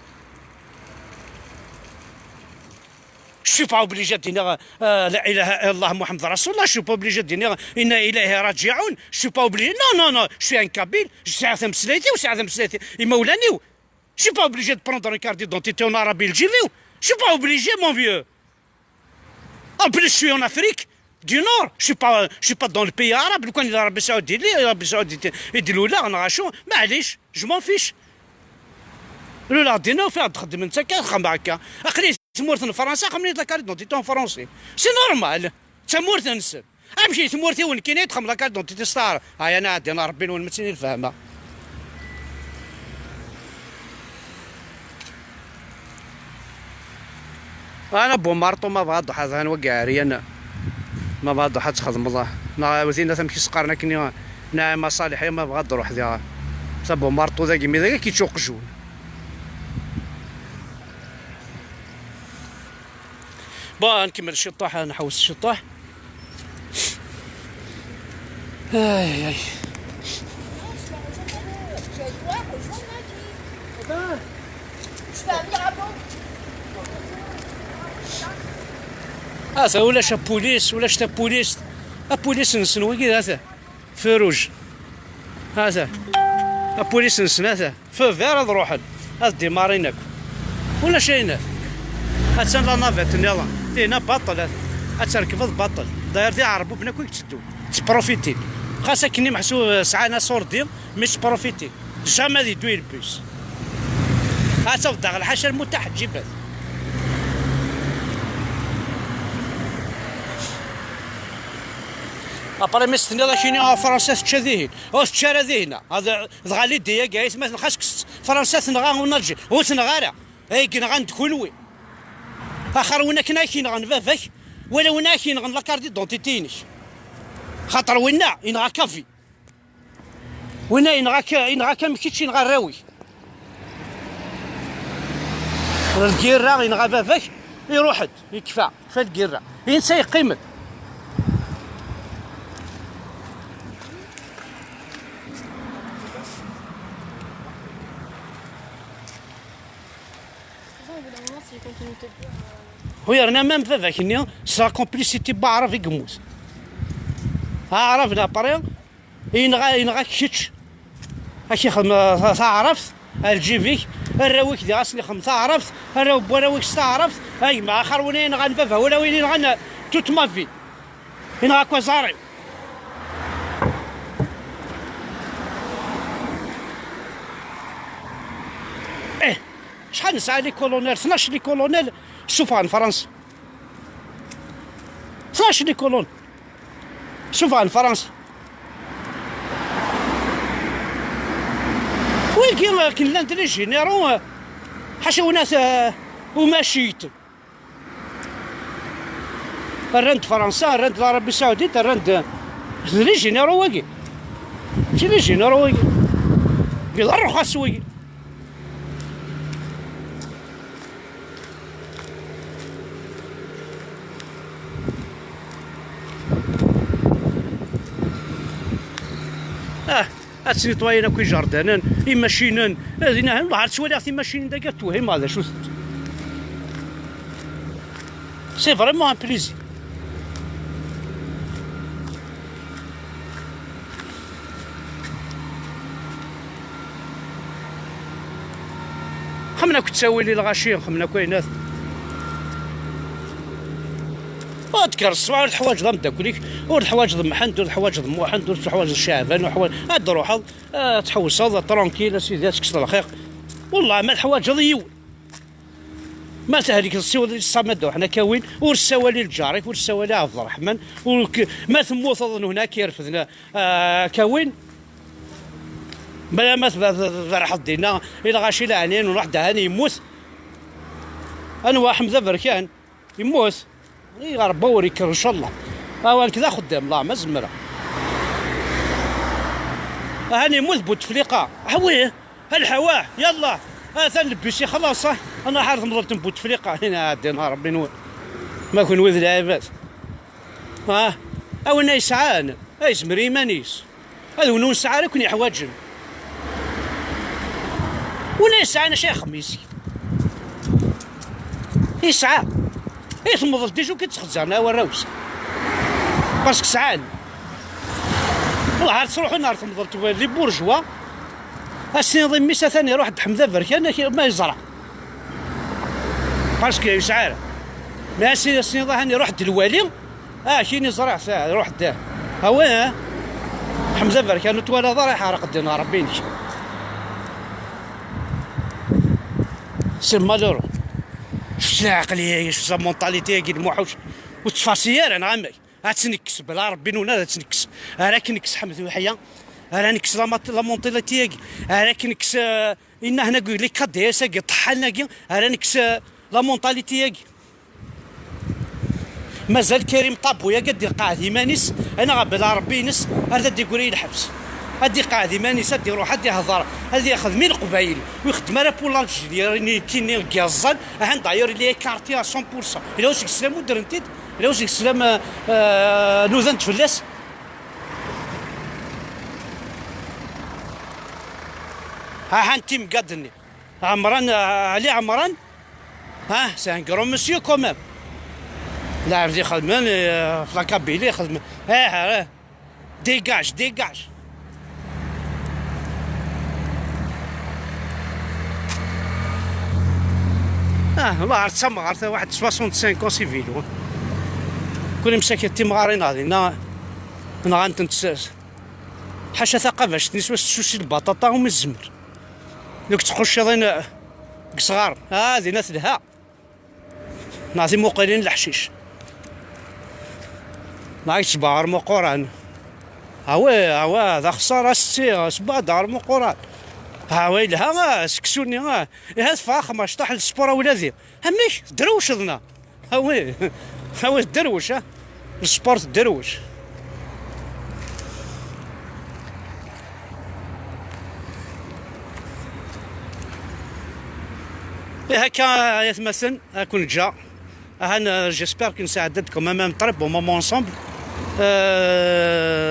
Je suis pas obligé de dire, euh, لا إله إلا الله محمد رسول الله. Je suis pas obligé de dire إنا إليه راجعون. Je suis pas obligé. Non, non, non. Je suis un kabyle. Je suis un kabyle. Je suis un kabyle. Je suis un kabyle. Je suis pas obligé de prendre une carte d'identité en Arabie الجيفيو. Je suis pas obligé, mon vieux. En plus, je suis en Afrique du Nord. Je suis pas, je suis pas dans le pays arabe. لو كان العربي السعودي لي، العربي السعودي يديروا لا، انا شو؟ معليش، je m'en fiche. ولا دينا وفيها تخدم انت كتخدم هكا. اقلي تمورت فرنسا، خمني لا كارت دونتيتي اون فرونسي. سي نورمال. تمورت نسن. امشي تمورتي ونكيني تخم لا كارت دونتيتي ستار. هاي انا عندي انا ربي نون متيني الفهمه. انا بومارطو ما بغا ضحى، انا وقع عريان. ما بغا ضحى تخدم الله. نا وزينا ثم كي سقارنا كني نعم صالحي ما بغا ضروح ديها. صابو مارطو ذاك مي ذاك كي تشوق جون. با نكمل الشطاح، نحوس الشطاح. اي اي. هذا ولاش بوليس، ولاش تا بوليس. بوليس نسن ويقي هذا. فروج. هذا. بوليس نسن هذا. Feu vert ad ruḥen, ad dimarin akk. Ulac ayen. Attan la navette nniḍen. Tinna baṭel. Ad terkbeḍ baṭel. Dayer d iɛerbuben akk i yetteddun. Ttprofiti. Xas akken i meḥsub sɛan asurdi, mi ttprofiti. Jamais ad yeddu i lbus. Ad tafeḍ daɣ lḥaca lmutaḥeǧǧibat. Après mi s-tenniḍ akini, a Fransa tečča dihin. Ur tečča ara dihin. Dɣa Lidya-agi, aytmaten, xas kkset Fransa tenɣa Unalji. Ur tenɣa ara. Ay yenɣan d kunwi. Axir win akken ay k-yenɣan baba-k, wala win ay k-yenɣan la carte d'identité-inek. Xaṭer winna yenɣa kafi. Winna yenɣa-k, yenɣa-k am kečč yenɣa arraw-ik. Lgirra yenɣa baba-k, iruḥ-d, yekfa. Fa lgirra. Insa yeqqimen. U yerna même baba-k-nni s la complicité n waɛrab i yemmut. Aɛrab n après yenɣa, yenɣa-k kečč. Ad k-ixdem, uh, ta-, taɛrabt ar lǧib-ik, arraw-ik diɣ ad sen-ixdem taɛrabt, arraw n warraw-ik s taɛrabt. A gma, axir win yenɣan baba, wala win yenɣan, uh, toute ma vie. Yenɣa-k waẓar-iw. Eh, acḥal nesɛa les colonels? Tnac les colonels suffɣen Fransa. Tnac les colonels suffɣen Fransa. Wigi akken llan d les généraux, eh, ḥaca winat, eh, umacit. Rran-d Fransa, rran-d l'Arabie Saoudite, rran-d, d les généraux wagi. Mačči les généraux wagi. Wagi d rrxas wagi. Ah, ad snitwayen akk ijerdanen, imacinen, ad inahen, wallah, ar ttwaliɣ timacinin dagi, ad twehhimeḍ d acu-tent. C'est vraiment un plaisir. Xemmen akk ttawil i lɣaci, xemmen akk ayenat. Ur d-kker ṣṣbeḥ, ur teḥwaǧeḍ ameddakel-ik, ur teḥwaǧeḍ Mḥend, ur teḥwaǧeḍ Muḥend, ur teḥwaǧeḍ Caɛban, ur teḥwaǧ-, ad d-truḥeḍ, ad tḥewseḍ, tranquille, a sidi, ad tekkseḍ lxiq. Wellah, ma teḥwaǧeḍ yiwen. Ma tehlikeḍ, ssiweḍ i Ṣṣamad, ruḥen ad k-awin, ur ssawal i lǧar-ik, ur ssawal i Ɛebderreḥman, ur k-, ma temmuteḍ, n huna ad k-irefden, ah, ad k-awin. Bala ma tb-, tberrḥeḍ dinna i lɣaci leɛnayen, u ruḥ dahan yemmut. Anwa Ḥmed Aberkan? Yemmut. I Ṛebbi ur yekker, ncallah. Awa, nekk d axeddam, la, ma zemreɣ. Ahan yemmut Butefliqa. Awi, a lḥawa, yallah. Atan lebbi-s ixlaṣ, ah. Ad nruḥ ar temḍelt n Butefliqa. Hina ɛeddi, a Ṛebbi nwen. Ma kunwi d lɛibad. Ah, a win ay yesɛan, a yezmer i yiman-is. Ad win ur nesɛi ara i ken-yeḥwaǧen. Win ay yesɛan acu ixxem yes-k? Yesɛa. I temḍelt déjà ur k-id-ttxezzaren ara warraw-is. Parce que sɛan. Wellah, ar ttruḥun ar temḍelt les bourgeois. Ad s-tiniḍ i mmi-s atan iruḥ-d Ḥmed Aberkan, ak-, ma yeẓra. Parce que yesɛa ara. Mais ad s-, ad s-tiniḍ ahan iruḥ-d lwali. Ah, kini ẓriɣ, sa-, ruḥ da. Awi, eh? Ḥmed Aberkan ur twalaḍ ara iḥerq ddin ɣer Ṛebbi-inek. C'est malheureux. Sus lɛeqliya-agi, sus la mentalité-agi n Muḥuc. Ur tettfasi ara, neɣ amek? Ad tt-nekkes, bla Ṛebbi nuna ad tt-nekkes. Ara k-nekkes Ḥmed Uḥya. Ara nekkes la mat-, la mentalité-agi. Ara k-nekkes, eh, inna hna les K D S-agi, ṭṭḥan-agi. Ara nekkes, eh, la mentalité-agi. Mazal Karim Ṭabu-yagi ad d-iqeɛɛed iman-is, anaɣ bla Ṛebbi-ines, ar d ad d-igri i lḥebs. Ad d-iqeɛɛed iman-is, ad d-iruḥ, ad d-ihḍer, ad ixdem i Leqbayel. Ur ixeddem ara pour l'Algérie, nekkini n yeẓẓan, ahan d'ailleurs il est écarté à cent pour cent. Ila useg teslam udren-t-id, ila useg teslam, euh, euh, nudan-d fell-as. Ahan timgad-nni. Ɛemran, euh, Ali Ɛemran, ah, c'est un grand monsieur quand même. Lɛebd ixedmen, euh, ɣef la Kabylie ixedmen. Eh, eh, dégage, dégage. Ah, والله ar d tamɣart, واحد soixante-cinq ans si vélo. Kul imsakit timɣarin ɣer dinna, nɣan-tent s-, ḥaca taqabact-nni s wass tessusi lbaṭaṭa umi tezmer. Deg tqucciḍin, eh, deg sɣar. Ah, dinna telha. Neɣ timuqilin leḥcic. Neɣ yettebɛer Muquran. Awi, awi, d axeṣṣar a setti, sebbɛed ɣer Muquran. Awi, yelha, ah, seksu-nni, ah. Iha teffeɣ axxam, acṭaḥ n lspur a wladi. Amek? Tedrewceḍ neɣ? Awi, awi, tedrewc, ah. Lspur tedrewc. Ihi akka, ay atmaten, ad ken-ǧǧeɣ. Ahan, euh, j'espère que nesɛedda-d quand même un très bon moment ensemble. Euh,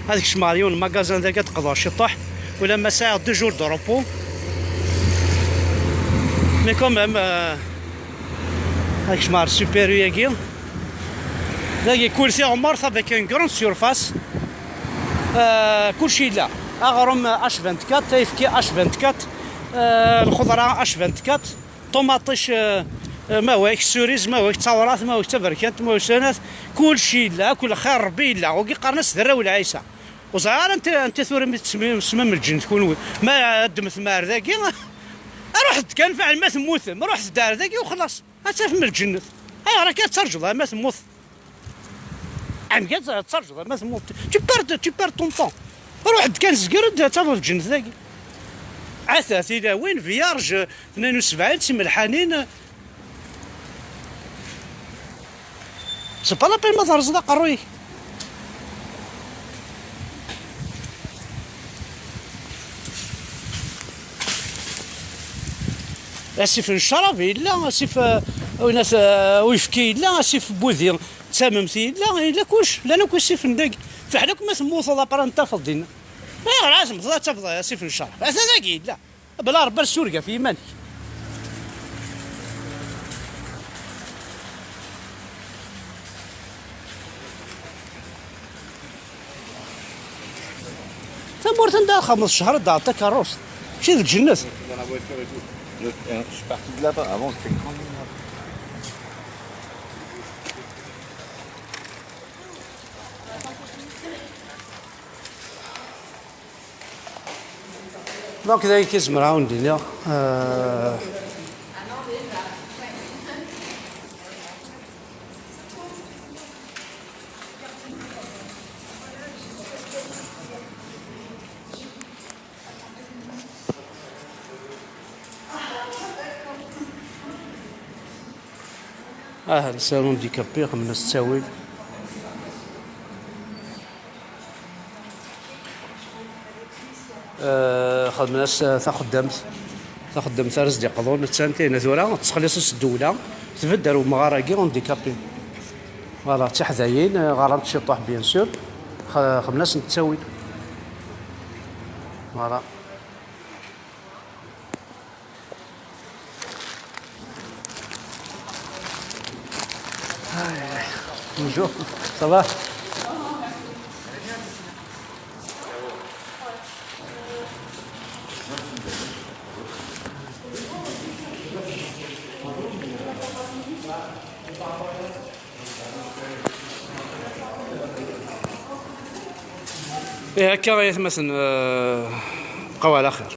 ad kecmeɣ ɣer yiwen magasin dagi ad qḍeɣ ciṭuḥ. Ulamma sɛiɣ deux jours de repos. Mais quand même, euh, avec Super U-agi. Dagi, kul tiɣmert avec une grande surface. Euh, kulci yella. Aɣrum H vingt-quatre, ayefki H vingt-quatre, euh, lxeḍra H vingt-quatre, ṭumaṭic, euh, euh, ma hwak, cerise, ma hwak, tawrat, ma hwak, taberkant, ma hwak, sanat. Kulci yella, kul xir Rebbi yella. Wagi qqaren-as d arraw n lɛisa. Ur ẓriɣ ara anta, anta tura mi tesmem lǧennet kunwi. Ma ddmet mar dagi, ruḥet-d kan, fiɛel ma temmutem, ruḥet-d ar dagi u xlaṣ. Ad tafem lǧennet. Ayɣer akka tettarǧuḍ ama temmut? Amek ad tettarǧuḍ ama temmut? Tu perds, tu perds ton temps. Ruḥ-d kan, zger-d, ad tafeḍ lǧennet dagi. Ata tilawin, vierge, tnayen u sebɛin, timelḥanin. C'est pas la peine ma terẓeḍ aqerruy-ik. Asif n ccrab yella, asif, eh, winat, eh, uyefki yella, asif n wudi d tamemt yella, yella kullec, llan akk isifen dagi. Fiḥel akk ma temmuteḍ, après n tafeḍ dinna. Ayɣer ara temmteḍ ad tafeḍ asif n ccrab? Ata dagi yella. Bla Rebbi, sureg ɣef yiman-ik. Tamurt anda ara txedmeḍ ccher ad d-taɣeḍ takeṛṛust, mačči d lǧennet. Je suis parti de là-bas. Avant, c'était une grande ligne. Donc, d ayen i zemreɣ ad wen-d-iniɣ. Euh, Ah, nsan handicapé, xemmen-as ttawil. Euh, xedmen-as, euh, taxeddamt. Taxeddamt ara s-d-iqḍun, attan tinna tura, tettxelliṣ-as ddewla, tbedd ar umɣar-agi handicapé. Voilà, d tiḥdayin, euh, ɣerrant ciṭuḥ, bien sûr. X-, xedmen-asen ttawil. Voilà. Bonjour, ça va ? Ihi akka ay atmaten, eh, bqaw ɛla xir.